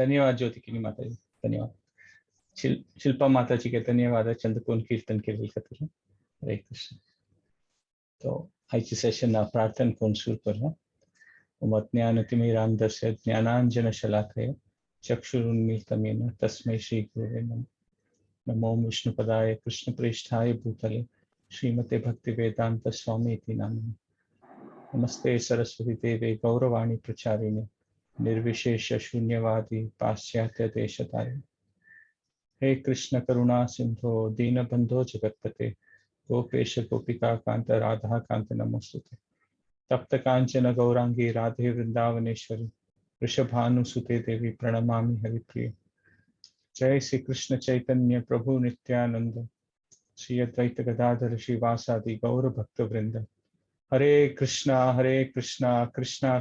धन्यवाद ज्योतिकिनी माता जी, धन्यवाद। शिल्पा माता जी के धन्यवाद चंद्रकोण कीर्तन के लिए खातीर। हरे कृष्ण। तो आयचे सेशन प्रार्थना करून सुरू करूया। ओम अज्ञानतिमिरान्धस्य ज्ञानांजनशलाकया चक्षुरुन्मीलितं येन तस्मै श्री गुरवे नमः। नमो विष्णुपदाय कृष्णप्रेष्ठाय भूतले श्रीमते भक्तिवेदांत स्वामी इति नामिने। नमस्ते सरस्वती देवे गौरवाणी प्रचारिणे निर्विशेष शून्यवादी पाश्चात्य देशतारिणे। हे कृष्ण करुणा सिंधो दीनबंधो जगत्पते गोपेश गोपिका कांत राधा कांत नमोस्तुते। तप्त कांचन गौरांगी राधे वृंदावनेश्वरी वृषभानुसुते देवी प्रणमामि हरिप्रिय। जय श्री कृष्ण चैतन्य प्रभु नित्यानंद श्री अद्वैत गदाधर श्रीवासादि गौर भक्त वृंद। हरे कृष्णा कृष्णा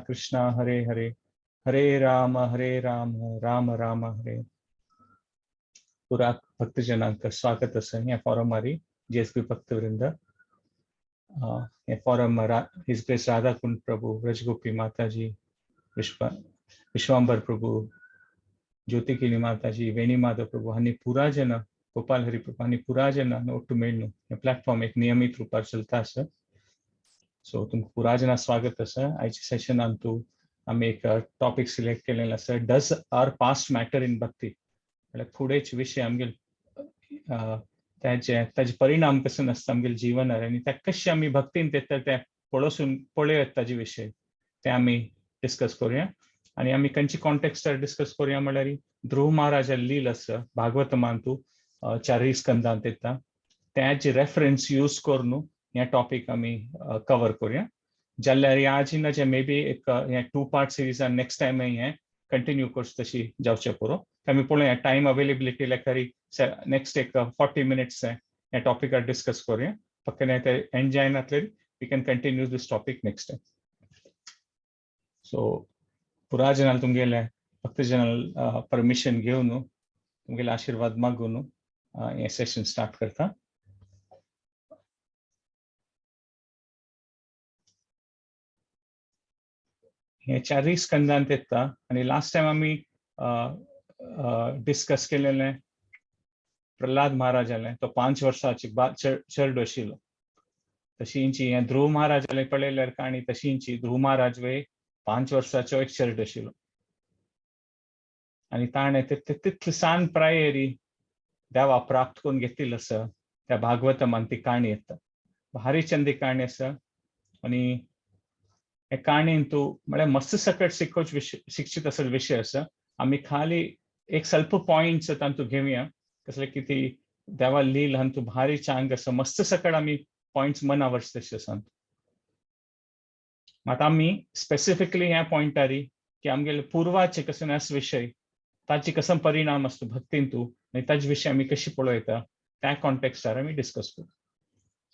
कृष्णा हरे हरे, हरे राम राम राम हरे। पुरा भक्तजनांक स्वागत आसा ह्या फॉरमारी जेएसबी भक्तवृंद। हे forum his grace Radhakund Prabhu, Vrajagopi Mataji, Vishwambar Prabhu, ज्योतिकिनी माताजी, वेणी माधव प्रभू हांणी पुरा जन, गोपाल हरी प्रभू हांणी पुरा जन ಒಟ್ಟು मेळ्ळू हे प्लॅटफॉर्म एक नियमीत रुपार चलता आसा। सो तुमकां पुरा जना स्वागत आसा। आयच्या सेशनान तूं आमी एक टॉपीक सिलेक्ट केलेलो आसा, does our past matter in bhakti. म्हळ्यार फुडेच विशय आमगेले ताजे ताजे परिणाम कशें आसता आमगेले जिवनार आनी त्या कशें आमी भक्तीन ते ते पळोसून पळोवया ताजे विशय ते आमी डिस्कस करुया। आनी आमी खंयचे कॉन्टेक्स्टार डिस्कस करुया म्हळ्यार ध्रुव महाराजा लील आसा भागवतमान तूं चारय स्कंदांत येता त्याचे रेफरन्स यूज करून ह्या टॉपीक आमी कवर करुया। जाल्यार ह्या जे मे बी एक हें 2 पार्ट सिरीज नेक्स्ट टायम हें कंटिन्यू करचें तशी जावचें पुरो। आमी पळोवया टायम अवेलेबिलिटी लेखारी नेक्स्ट एक 40 मिनिट्स ह्या टॉपिकार डिस्कस करुया। फक्त ते and जायनातले we can continue this topic next time. So पुरा जनाल तुमगेले भक्त जनाल परमिशन घेवन तुमगेले आशीर्वाद मागून हें सेशन स्टार्ट करता। हे चारय स्कंदांत येता आनी लास्ट टायम आमी डिस्कस केलेलें प्रल्हाद महाराजालें, तो 5 वर्सांची चेडो आशिल्लो। तशींची हें ध्रुव महाराजालें पळयल्यार काणी तशींची ध्रुव महाराज वे 5 वर्साचो एक चेडो आशिल्लो आनी ताणें तितले सान प्रायेरी देवा प्राप्त करून घेतिल्लो आसा। त्या भागवतमान ती काणी येता, भारी चंदी काणी आसा। आनी हे काणयेन तूं म्हळ्यार मस्त सकट शिकोवचे विशय शिक्षीत असो विशय आसा। आमी खाली एक स्वल्प पॉयंट्स तांतू घेवया कसले की ती देवा लील हातूं भारी चांग आसा, मस्त सकट आमी पॉयंट्स मनावर तशें आसा। मात आमी स्पेसिफिकली ह्या पॉयंटारी की आमगेले पुर्वाचे कशें आस विशय ताचे कसो परिणाम आसता भक्तीन तूं आनी ताजे विशय आमी कशी पळयता त्या कॉन्टेक्स्टार आमी डिस्कस करू।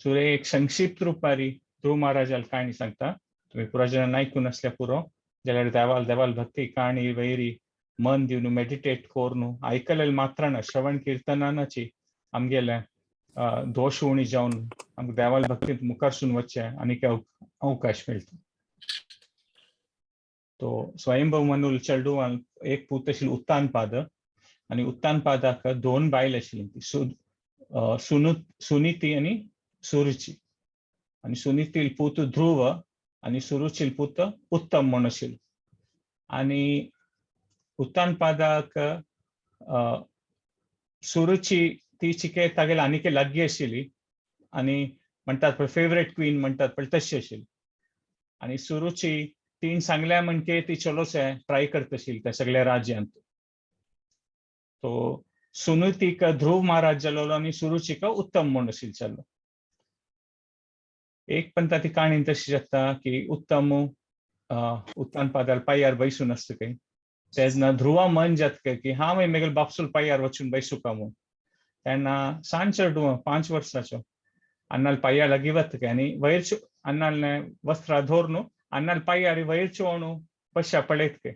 सो एक संक्षिप्त रुपारी ध्रुव महाराजाल काणी सांगता, तुमी पुरा जणां आयकून आसल्यार पुरो, जाल्यार देवाल देवाल भक्ती काणी वैरी मन दिवन मेडिटेट करून आयकलेले मात्रान श्रवण किर्तनाची आमगेले दोश उणी जावन आमकां देवाल भक्तींत मुखारसून वचचें आनी अवकाश मेळटा। तो स्वयंभव मनुल चेडवान एक पूत आशिल्लो उत्तानपाद आनी उत्तानपादाक 2 बायल आशिल्ली, ती सुनीती आनी सुरुची। आनी सुनीतील पूत ध्रुव आनी सुरुचील पूत उत्तम म्हूण आशिल्लो। आनी उत्तानपादाक सुरुची ती चिके तागेले आनीक लागीं आशिल्ली आनी म्हणटात पळय फेवरेट क्वीन म्हणटात पळय तशी आशिल्ली। आनी सुरुची तीन सांगल्या म्हणजे ती चलोच ट्राय करता आशिल्ली त्या सगळ्या राज्यांत। तो सुनीतीक ध्रुव महाराज जालो आनी सुरुचीक उत्तम म्हूण आशिल्लो चलो। एक पण ती काणी तशी जाता की उत्तम उत्तानपादार पांयार बैसून आसता खंय, तेन्ना ध्रुवा मन जाता की हांव म्हगेले बापसूल पांयार वचून बैसू का म्हूण। तेन्ना सान चेडूं 5 वर्साचो अन्नाल पांया लागीं वता खंय आनी वयर अन्नाल वस्त्रां धरून अन्नाल पांयार वयर चोवन पश्या पळयत खंय।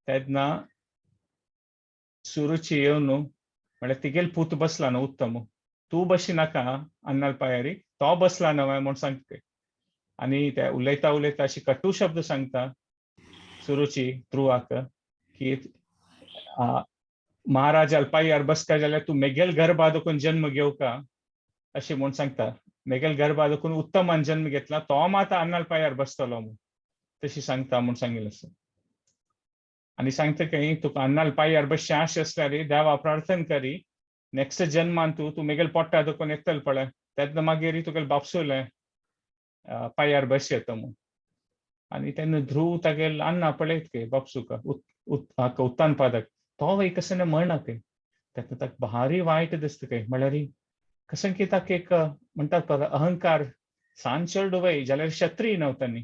तेन्ना सुरुची येवन म्हळ्यार तिगेल पूत बसला न्हू उत्तम, तूं बशी नाका अन्नाल पांयारी, तो बसला न्हय म्हूण सांगता। आनी ते उलयता उलयता अशी कटू शब्द सांगता सुरुची ध्रुवाक की महाराजाल पांयार बसका जाल्यार तूं मेगेल गर्भा देखून जन्म घेवका अशें म्हूण सांगता. मेगेल गर्भा देखून उत्तमान जन्म घेतला तो मात अन्नाल पांयार बसतलो म्हूण तशी सांगता म्हूण सांगिल्लें आसा. आनी सांगता की तुका अन्नाल पांयार बसचें आशें आसल्यार देवा प्रार्थना करी, नेक्स्ट जन्मान तूं तूं मेगेल पोट्टा देखून येतलो पळय तेन्ना मागीर तुगेले बापसूले पांयार बस येता म्हूण. आनी तेन्ना ध्रुव तागेल अन्ना पळयत के बापसुका उत्तान पादक तो वय कसं म्हणना के तेन्ना ताका भारी वायट दिसता काय, म्हळ्यार कसं की ताका एक म्हणटात पळय अहंकार सान चेडूं वय जाल्यार क्षत्रिय न्हय तांणी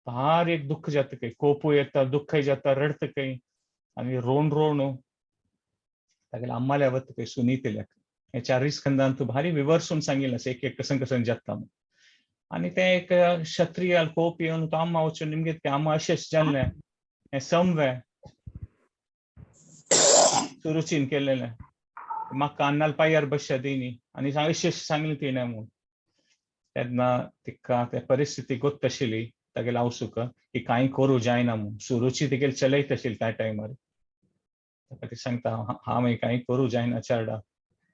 भार एक दुःख जाता काय, कोपूय येता, दुःखय जाता, रडता काय आनी रोण रोण तागेले अम्माल्या वता काय सुनीतेल्याक. हे चारूय स्कंदान तूं भारी विवर्सून सांगिल्लें आसा एक एक कसं कसं जाता म्हूण. आनी तें एक क्षत्रियाल कोप येवन तो अम्मा वचून निमगीत की अम्मा अशें जाल्लें हें समवें सुरुचीन केलेलें म्हाका अन्नाल पांयार बसच्या दिनी आनी अशें सांगलें तिणें म्हूण. तेन्ना तिका ते परिस्थिती गोत्त आशिल्ली तागेले आवसूक की कांय करूं जायना म्हूण. सुरुची तिगेली चलयत आशिल्ली त्या टायमार. ताका ती सांगता हांव कांय करूं जायना चेडा,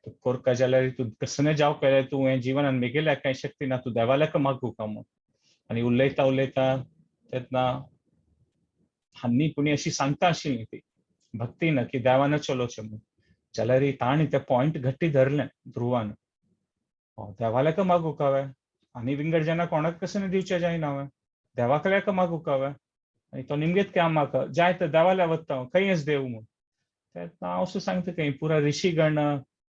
तूं करका जाल्यार तूं कसलें जावंक जाल्यार तूं हें जिवनान मेगेल्याक कांय शक्ती ना, तूं देवाल्याक मागूका म्हूण. आनी उलयता उलयता तेन्ना हान्नी पुणी अशी सांगता आशिल्ली ती भक्तीन की देवान चलोवचें म्हूण. जाल्यार ताणें तें पॉयंट घट्टी धरलें ध्रुवान, देवाल्याक मागूंक हांवें आनी विंगड जेन्ना कोणाक कसलें दिवचें जायना हांवें देवाकल्याक मागूंक हांवें. आनी तो निमगेत की म्हाका जाय तर देवाल्या वता हांव खंयच देव म्हूण. तेन्ना हांव असो सांगता खंय पुरा ऋषीगण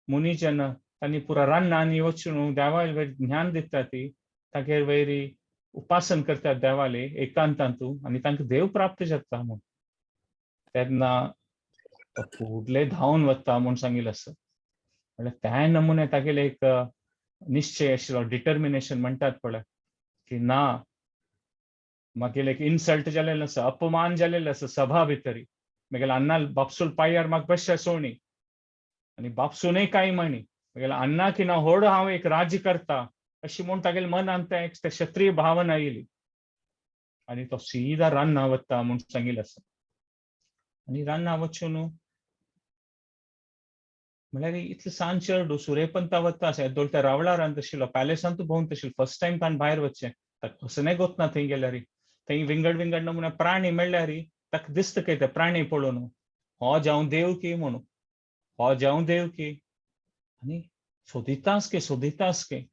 मुनीजन तांणी पुरा रानांनी वचून देवा वयर ज्ञान दिता ती तागेर वयरी उपासन करतात देवाले एकांतांतू आनी तांकां देव प्राप्त जाता म्हूण. तेन्ना फुडले धांवन वता म्हूण सांगिल्लें आसा. म्हणल्यार त्या नमुने तागेले एक निश्चय आशिल्लो, डिटर्मिनेशन म्हणटात पळय की ना मागीर एक इन्सल्ट जालेलो आसा, अपमान जालेलो आसा सभा भितरी, मागीर अन्ना बापसूल पांयार म्हाका बसच्या सोणी आनी बापसूनय कांय म्हणी मागीर अन्ना की ना होड हांव एक राज्य करता अशी म्हूण तागेले मनांत तें एक क्षत्रिय भावना येयली आनी तो सीधा रान्ना वता म्हूण सांगिल्लें आसा. आनी रान्ना वचून म्हळ्यार इतलें सान चेडूं सुरेपंता वता आसा येदोळ त्या रावळारांत आशिल्लो, पॅलेसांतू भोंवत आशिल्लो, फर्स्ट टायम ताणें भायर वचचें, ताका कसलें गोतना थंय गेल्यार थंय विंगड विंगड नमुने प्राणी मेळ्ळ्यार ताका दिसता काय ते प्राणी पळोवन हो जावं देव की म्हणून, हो जावं देव की, आनी सोदितास के सोदितास के.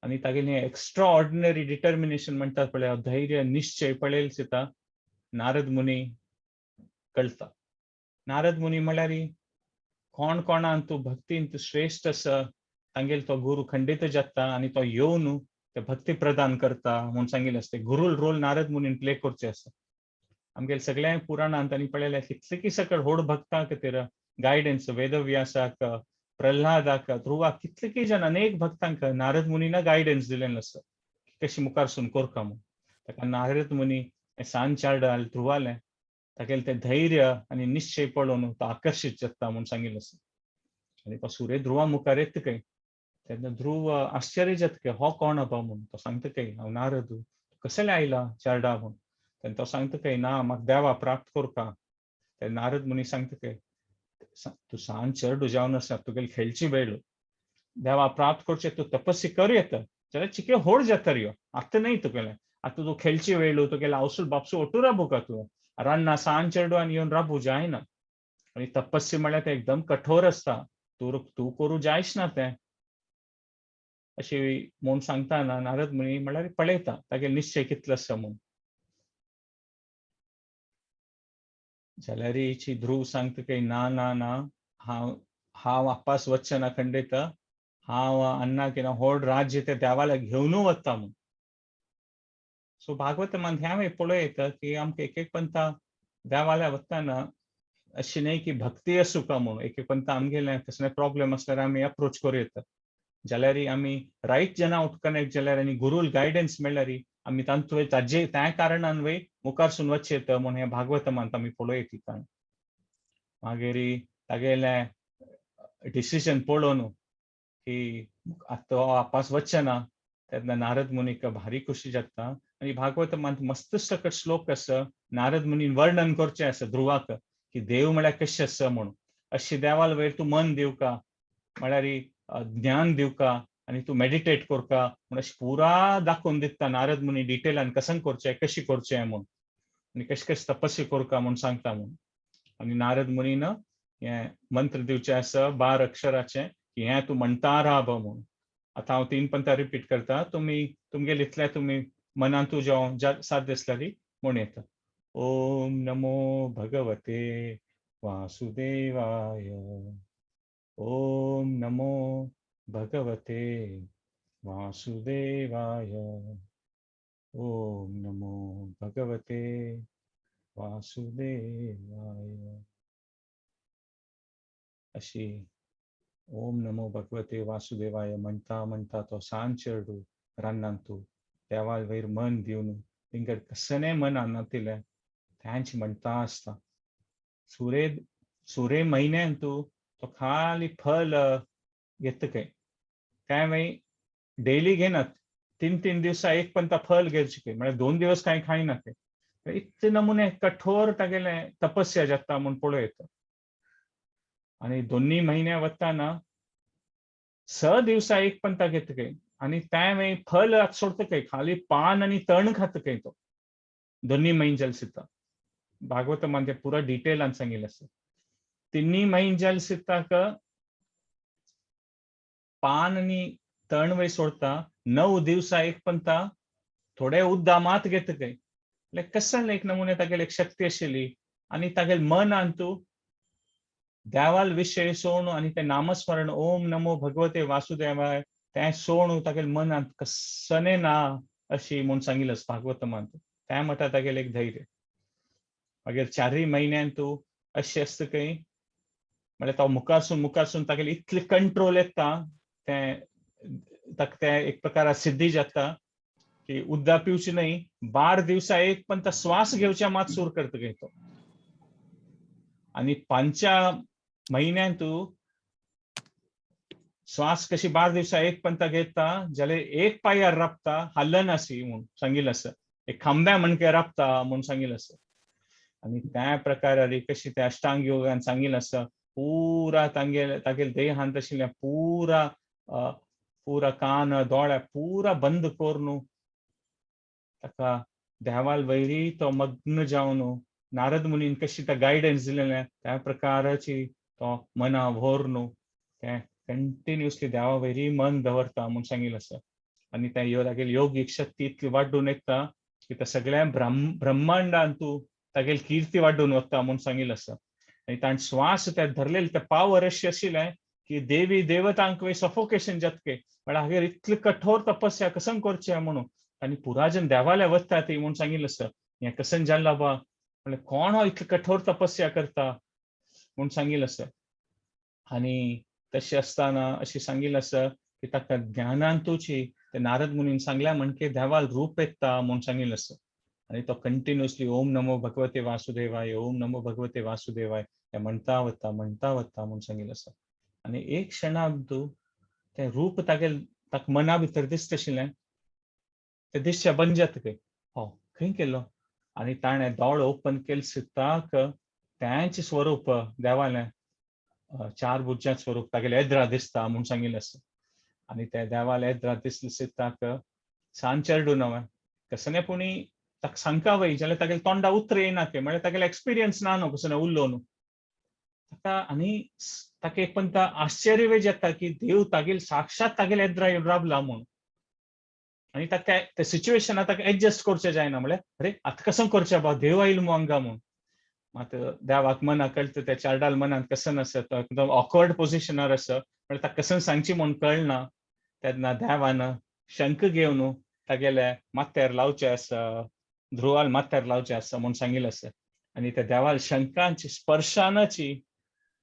आनी तागेलें एक्स्ट्रा ऑर्डिनरी डिटर्मिनेशन म्हणटात पळय, धैर्य निश्चय पळयल दिता नारद मुनी कळटा. नारद मुनी म्हळ्यार कोण कोणान तूं भक्तीन तूं श्रेश्ठ आसा तांगेल तो गुरू खंडीत जाता आनी तो येवन ते भक्ती प्रदान करता म्हूण सांगिल्लें आसता. गुरूल रोल नारद मुनीन प्ले करचें आसा. आमगेले सगळ्या पुराणांत आनी पळयल्यार कितले की सकळ होड भक्तांक खातीर गायडन्स वेदव्यासाक, प्रल्हादाक, ध्रुवाक, कितले की जण अनेक भक्तांक नारद मुनीन गायडन्स दिलेलें आसा कशी मुखार सून करका म्हूण. ताका नारद मुनी सान चार्ड ध्रुवालें तागेलें तें धैर्य आनी निश्चय पळोवन तो आकर्शीत जाता म्हूण सांगिल्लें आसा. आनी तो सूर्य ध्रुवा मुखार येता खंय तेन्ना ध्रुव आश्चर्य जाता की हो कोण आबा म्हूण. तो सांगता खंय हांव नारद, कसले आयला चार्डा म्हूण. तेन्ना तो सांगता खंय ना म्हाका देवा प्राप्त करपा. तेन्ना नारद मुनी सांगता खंय तूं सान चेडूं जावन आसा, तुगेली खेळची वेळ, देवा प्राप्त करचें तूं तपस्या करूं येता जाल्यार चिके होड जाता यो, आतां न्हय तुगेलें, आतां तूं खेळची वेळ, तुगेले आवसूल बापसू ओटू राबू का तूं रान्ना सान चेडूं आनी येवन राबू जायना. आनी तपस्या म्हळ्यार तें एकदम कठोर आसता, तूं तूं करूं जायच ना तें अशें म्हूण सांगता ना नारद मुनी म्हळ्यार पळयता तागेलो निश्चय कितलो आसा म्हूण. जाल्यार ध्रुव सांगता की ना ना ना हांव हांव आपास वचचें ना खंडीत, हांव अन्ना कितें होड राज्य ते देवाल्या घेवनू वता म्हूण. सो भागवत ह्या हांवें पळयता की आमकां एक एक पंथा देवाल्या वतना अशी न्हय की भक्ती आसूं का म्हणून, एक एक पंथा आमगेलें कसलें प्रॉब्लेम आसल्यार आमी अप्रोच करूं येता, जाल्यार आमी रायट जना आवट कनेक्ट जाल्यार आनी गुरूल गायडन्स मेळ्ळ्यार आमी तांतू ताजे त्या कारणान वय मुखार सून वचचें येता म्हूण हें भागवतमांत आमी पळयता कारण. मागीर तागेलें डिसिजन पळोवन की आतां आपास वचचें ना तेन्ना नारद मुनीक भारी खुशी जाता. आनी भागवतमांत मस्त सकट श्लोक आसा, नारद मुनीन वर्णन करचें आसा ध्रुवाक की देव म्हळ्यार कशें आसा म्हणून. अशी देवाल वयर तूं मन दिवका, म्हळ्यार ज्ञान दिवका आनी तूं मेडिटेट करका म्हूण अशें पुरा दाखोवन दिता नारद मुनी डिटेलान, कसं करचें, कशी करचें म्हूण आनी कशें कशें तपस्या करका म्हूण सांगता म्हूण. आनी नारद मुनीन हें मंत्र दिवचें आसा 12 अक्षराचें की हें तूं म्हणटा राव म्हूण. आतां हांव 3 पंता रिपीट करता, तुमी तुमगेले इतले तुमी मनांतू जेवण साध्य आसल्यार म्हूण येता. ओम नमो भगवते वासुदेवाय, ओम नमो भगवते वासुदेवाय, ओम नमो भगवते वासुदेवाय. अशी ओम नमो भगवते वासुदेवाय म्हणटा म्हणटा तो सान चेडू रानांतू देवाल वयर मन दिवन तिंगड कसने मन आणतिलें तेंच म्हणटा आसता. सुरे सुरे म्हयन्यान तूं तो खाली फल घेता काय काय मागीर डेली घेनात, 3-3 दिवसा एक पण फल घेवचें काय, म्हळ्यार 2 दिवस कांय खायना ते. इतले नमुने कठोर तागेले तपस्या जाता म्हूण पळोवं येता. आनी दोन्ही म्हयन्या वताना 6 दिवसा एक पंता घेता काय आनी त्या मागीर फल सोडता काय, खाली पान आनी तण खाता काय तो दोन्ही म्हयने जाले सुद्दां. भागवतमान ते पुरा डिटेलान सांगिल्लें आसा. 3 म्हयने जाले सुद्दां पान आनी तण वय सोडता, 9 दिवसा एक पंता थोडे उद्दा मात घेता काय. म्हळ्यार कसले एक नमुने तागेली एक शक्ती आशिल्ली आनी तागेले मनान तूं देवाल विशय सोडून आनी तें नामस्मरण ओम नमो भगवते वासुदेवाय तें सोडून तागेले मनांत कसने ना अशी म्हूण सांगिल्लें भागवतमान. तें म्हणटा तागेलें एक धैर्य. मागीर 4 म्हयन्यान तूं अशें आसता खंय, म्हळ्यार तो मुखारसून मुखारसून तागेले इतले कंट्रोल येता तें ताका तें एक प्रकार सिद्धी जाता की उद्दा पिवची न्हय, 12 दिवसा एक पण तो श्वास घेवच्या मात सूर करता खंय तो. आनी 5 म्हयन्यान तूं श्वास कशी 12 दिवसा एक पंता घेता जाल्यार एक पांयार राबता हालनासी म्हूण सांगिल्लें आसा, एक खांब्या म्हणके राबता म्हूण सांगिल्लें आसा. आनी त्या प्रकारारी कशी त्या अष्टांग योगान सांगिल्लें आसा, पुरा तांगेले तागेले देहांत आशिल्लें पुरा पुरा कान दोळे पुरा बंद करून ताका देवाल वैरी तो मग्न जावन नारद मुनीन कशी त्या गायडन्स दिलेलें त्या प्रकाराची तो मना व्हरून तें कंटिन्युअसली देवा वैरी मन दवरता म्हूण सांगिल्लें आसा. आनी त्या तागेली योगीक शक्ती इतली वाडून येता की त्या सगळ्या ब्रह्मांडान तूं तागेली कीर्ती वाडून वता म्हूण सांगिल्लें आसा. आनी ताणें श्वास त्या धरलेले ते पावर अशी आशिल्लें की देवी देवतांक वय सफोकेशन जातके, म्हळ्यार हागेर इतली कठोर तपस्या कसं करचें म्हणून. आनी पुराजन देवाल्या वता ती म्हूण सांगिल्लें आसा. हें कसन जाल्लां बा, म्हळ्यार कोण हो इतली कठोर तपस्या करता म्हूण सांगिल्लें आसा. आनी तशें आसतना अशें सांगिल्लें आसा की ताका ज्ञानांतूची ते नारद मुनीन सांगल्या म्हणके देवाल रूप येता म्हूण सांगिल्लें आसा. आनी तो कंटिन्युअसली ओम नमो भगवते वासुदेवाय ओम नमो भगवते वासुदेवाय हें म्हणटा वता म्हणटा वता म्हूण सांगिल्लें आसा. आनी एक क्षणांत तें रूप तागेले ताका मना भितर दिसता आशिल्लें तें दिसचें बंद जाता खंय, हो खंय केलो. आनी ताणें दोळे ओपन केले सुद्दां तेंच स्वरूप देवालें 4 भुजां स्वरूप तागेलें एद्रा दिसता म्हूण सांगिल्लें आसा. आनी ते देवालें एद्रा दिसलें सुद्दां सान चेडूं नवें कसलें पुणी ताका सांगता वय जाल्यार तागेले तोंडा उतर येना तें, म्हळ्यार तागेलें एक्सपिरियन्स ना न्हू कसलें उलोवन ताका. आनी ताका एक पण आश्चर्य वेज येता की देव तागेले साक्षात तागेले एद्रा येवन रावला म्हूण. आनी ताका त्या सिच्युएशनाक ताका एडजस्ट करचें जायना, म्हळ्यार अरे आतां कसो करचें बा, देव आयलो मु हांगा म्हूण. मात देवाक मनाक कळटा त्या चारडाल मनांत कसं आसा, तो एकदम ऑकवर्ड पोजिशनार आसा, म्हळ्यार ताका कसं सांगची म्हूण कळना. तेन्ना देवान शंख घेवन तागेले माथ्यार लावचें आसा, ध्रुवाल माथ्यार लावचें आसा म्हूण सांगिल्लें आसा. आनी त्या देवाल शंखांची स्पर्शानाची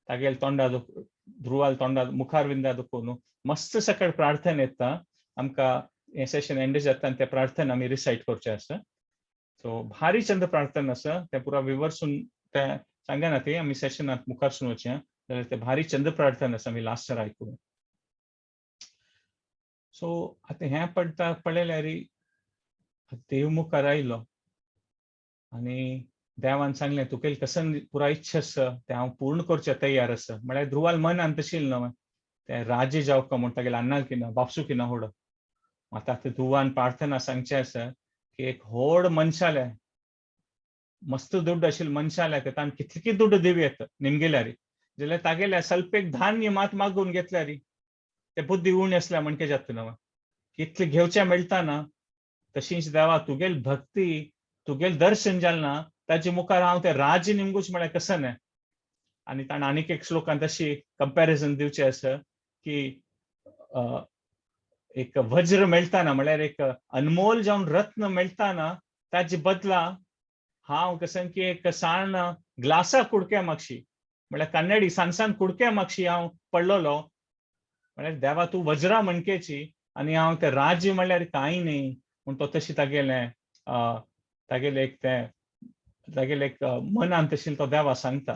तागेले तोंडा ध्रुवाल तोंडा मुखार विंदा दुखोवन मस्त सकळ प्रार्थना येता. आमकां हें सेशन एंड जाता आनी तें प्रार्थना आमी रिसायट करचें आसा. सो भारी चंद प्रार्थना आसा, तें पुरा विवर्सून तें सांगना ती आमी सेशनांत मुखारसून वचया, जाल्यार तें भारी चंद प्रार्थना आसा आमी लास्टार आयकुया. सो आतां हें पडटा पळयल्यार देव मुखार आयलो आनी देवान सांगलें तुगेली कसन पुरा इच्छा आसा तें हांव पूर्ण करचें तयार आसा. म्हळ्यार ध्रुवाल मनान तशील न्हय तें राज्य जावका म्हूण तागेलें अन्नाल किना बापसू किना होड. आतां ते ध्रुवान प्रार्थना सांगचें आसा की एक व्हड मनशाले मस्त दुड्ड आशिल्ले मनशाले ताण कितली दुड्ड दिवं येता निमगेल्यारी जाल्यार तागेल्या स्वल्प एक धान्य मात मागून घेतल्यारी ते बुद्धी उणी आसल्या म्हणके जाता न्हय कितले घेवचें मेळटा ना. तशीच देवा तुगेल भक्ती तुगेल दर्शन जालें ना ताजे मुखार हांव तें राज्य निमगूच म्हळ्यार कसं न्हय. आनी ताणें आनीक एक श्लोकान तशी कंपॅरिजन दिवचें आसा की एक वज्र मेळटा ना म्हळ्यार एक अनमोल जावन रत्न मेळटा ना ताजे बदला हांव कसं की एक सान ग्लासा कुडक्या मागशी म्हळ्यार कन्नडी सान सान कुडक्या मागशी हांव पडलेलो. म्हळ्यार देवा तूं वज्रा म्हणकेची आनी हांव तें राज्य म्हळ्यार कांय न्ही म्हूण तो तशी तागेलें तागेलें एक तें तागेलें एक मनान तशी तो देवा सांगता.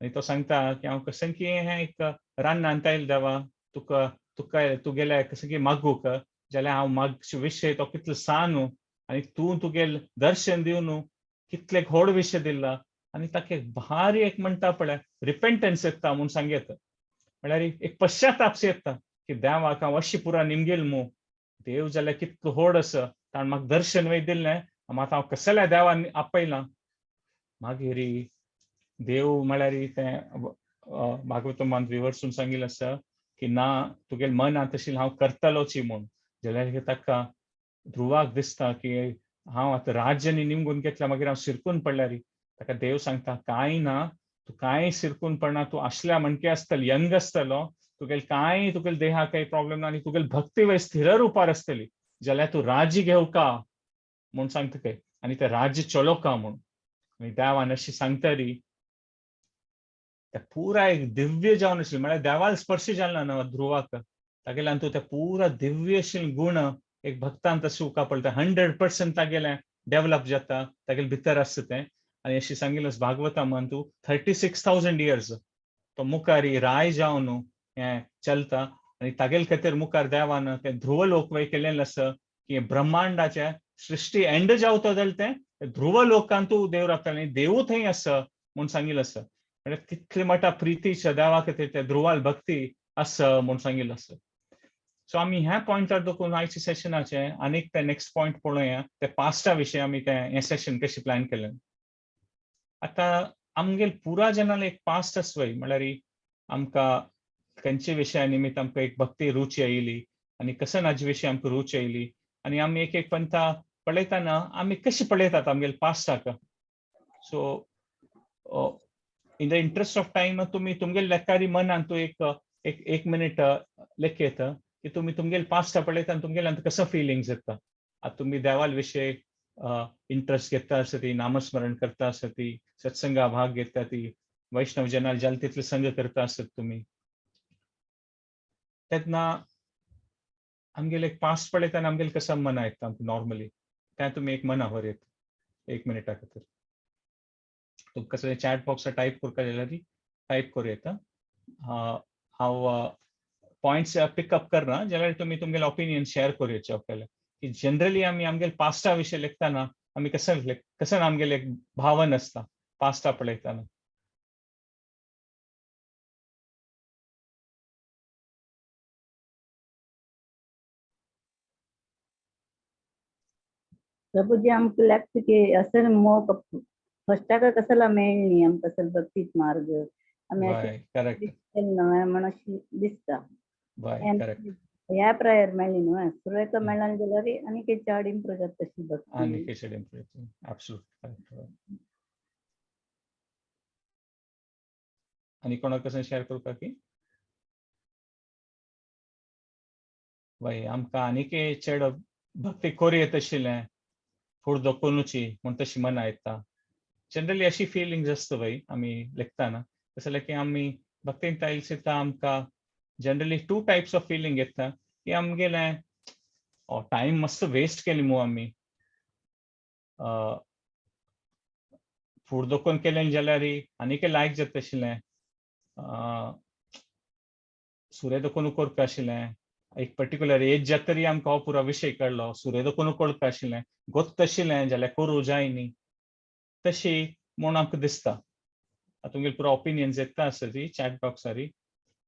आनी तो सांगता की हांव कसं की हें एक रान्नान आयल देवा तुका तुका तुगेलें कसं की मागूंक जाल्यार हांव मागचे विशय तो कितलो सान आनी तूं तुगेल दर्शन दिवन कितले व्हड विशय दिला. आनी ताका एक भारी एक म्हणटा पळय रिपेंटन्स येता म्हूण सांगयता म्हळ्यार एक पश्चाताप येता की देवाक हांव अशी पुरा निमगेल मू देव जाल्यार कितलो व्हड आसा ताणें म्हाका दर्शन वय दिल्लें मात हांव कसल्या देवान आपयलां. मागीर देव म्हळ्यार तें भागवतमान विवर्सून सांगिल्लें आसा की ना तुगेलें मन तशी हांव करतलोची म्हूण. जाल्यार ताका ध्रुवाक दिसता की हांव आतां राज्यानी निमगून घेतल्या मागीर हांव शिरकून पडल्यार ताका देव सांगता कांय ना तूं कांय शिरकून पडना तूं आसल्या म्हणके आसतलो यंग आसतलो तुगेले कांय तुगेले देहाक कांय प्रॉब्लेम ना आनी तुगेले भक्ती वय स्थिर रुपार आसतली जाल्यार तूं राज्य घेवका म्हूण सांगता काय आनी तें राज्य चलोवका म्हूण. आनी देवान अशी सांगतरी ते पुरा एक दिव्य जावन आशिल्लें म्हळ्यार देवाल स्पर्श जालो ना ध्रुवाक तागेल्यान तूं ते पुरा दिव्य आशिल्ले गुण एक भक्तान तशें उका पडटा 100% तागेलें डेवलप जाता तागेले भितर आसता तें. आनी अशें सांगिल्लें भागवता म्हण तूं 36,000 इयर्स तो मुखार राय जावन हें चलता आनी तागेले खातीर मुखार देवान तें ध्रुव लोक वय केलेलें आसा की ब्रह्मांडाचे सृश्टी एंड जावता जाल्यार तें ध्रुव लोकांत तूं देव रावता आनी देवू थंय आसा म्हूण सांगिल्लें आसा. म्हळ्यार तितले मोठ्या प्रितीच्या देवा खातीर ते ध्रुवाल भक्ती आसा म्हूण सांगिल्लें आसा. सो आमी ह्या पॉयंटार दखून आयच्या सेशनाचे आनीक ते नेक्स्ट पॉयंट पळोवया ते पास्टा विशय आमी ते हें सेशन कशें प्लॅन केलें. आतां आमगेर पुरा जनाले एक पास्ट आसवय म्हळ्यार आमकां खंयच्या विशया निमित्त आमकां एक भक्ती रुची आयली आनी कसन हाजे विशय आमकां रुची आयली आनी आमी एक एक पंथा पळयतना आमी कशी पळयतात आमगेले पास्टाक. So in the interest of time तुमी तुमगेले लेखारी मनान तूं एक एक एक मिनीट लेखयत की तुमी तुमगेले पास्टा पळयता आनी तुमगेले कसो फिलिंग्स येता. आतां तुमी देवाल विशय इंट्रस्ट घेता आसती नामस्मरण करता आसती सत्संगा भाग घेता ती वैष्णव जनाल जाल तितले संग करता आसत तुमी तेन्ना आमगेले एक पास्ट पळयतना आमगेले कसं मना येता आमकां नॉर्मली तें तुमी एक मना व्हर येता एक मिनिटा खातीर. तुमकां कसलें चॅट बॉक्सार टायप करपा जाल्यार टायप करूं येता. हांव पॉयंट्स पिकअप करना जाल्यार तुमी तुमगेले ओपिनियन शेअर करूं येता आपल्याला की जनरली आमी आमगेले पास्टा विशय लेखतना आमी कसं कसं आमगेले एक भावन आसता पास्टा पळयतना. प्रभुजी आमकां लागता की असं मोग फस्टाक कसला मेळ्ळी न्ही आमकां असल भक्तीच मार्ग आमी अशें न्हय म्हण अशें दिसता. ह्या प्रायर मेळ्ळी न्हय सुरवेक मेळ्ळा जाल्यार आनीक चड इम्प्रूव जाता तशी भक्ती. आनीक चड इम्प्रूव जाता एब्सोल्युट करेक्ट. आनी कोणाक कसं शेअर करपाक की वय आमकां आनीक चड भक्ती करूं येता आशिल्लें फुड दखुनूची म्हूण तशी मना येता. जनरली अशी फिलिंग्स आसता वय आमी लेखतना तशें की आमी भक्तीन आयल सुद्दां आमकां generally two types of feeling येता की आमगेलें टायम मस्त वेस्ट केली मू आमी फूड दोकोन केलें जाल्यार आनीक लायक जाता आशिल्लें सुर्य दोकोन करपा आशिल्लें एक पर्टिक्युलर एज जातरी आमकां हो पुरो विशय कळ्ळो सुर्य दोकोन कळपा आशिल्लें गोत्त आशिल्लें जाल्यार करूं जाय न्ही. तशी म्हूण आमकां दिसता. आतां तुमगेले पुरो ओपिनियन्स येता आसतली चॅट बॉक्सारी.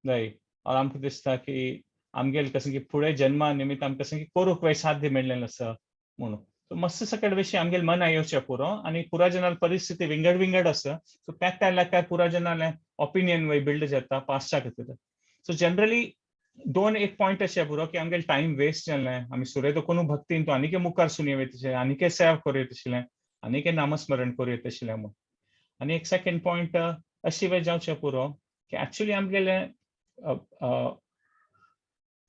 हय, और आमकां दिसता की आमगेले कसं की फुडें जन्मा निमित्त आमकां कसं की करूंक वय साध्य मेळ्ळें आसा म्हणून. सो मस्त सकट विशय आमगेले मना येवचें पुरो आनी पुरा जनाल परिस्थिती विंगड विंगड आसा. सो त्या त्या लेखार पुरा जनाले ओपिनियन वय बिल्ड जाता पास्टा खातीर. सो जनरली दोन एक पॉयंट अशें पुरो की आमगेले टायम वेस्ट जालें, आमी सुरय कोणू भक्तीन तो आनीक मुखार सुन येता, आनीक सेवा करूं येता आशिल्लें, आनीक नामस्मरण करूं येता आशिल्लें म्हूण. आनी एक सेकंड पॉयंट अशी वेळ जावचें पुरो की एक्चुली आमगेले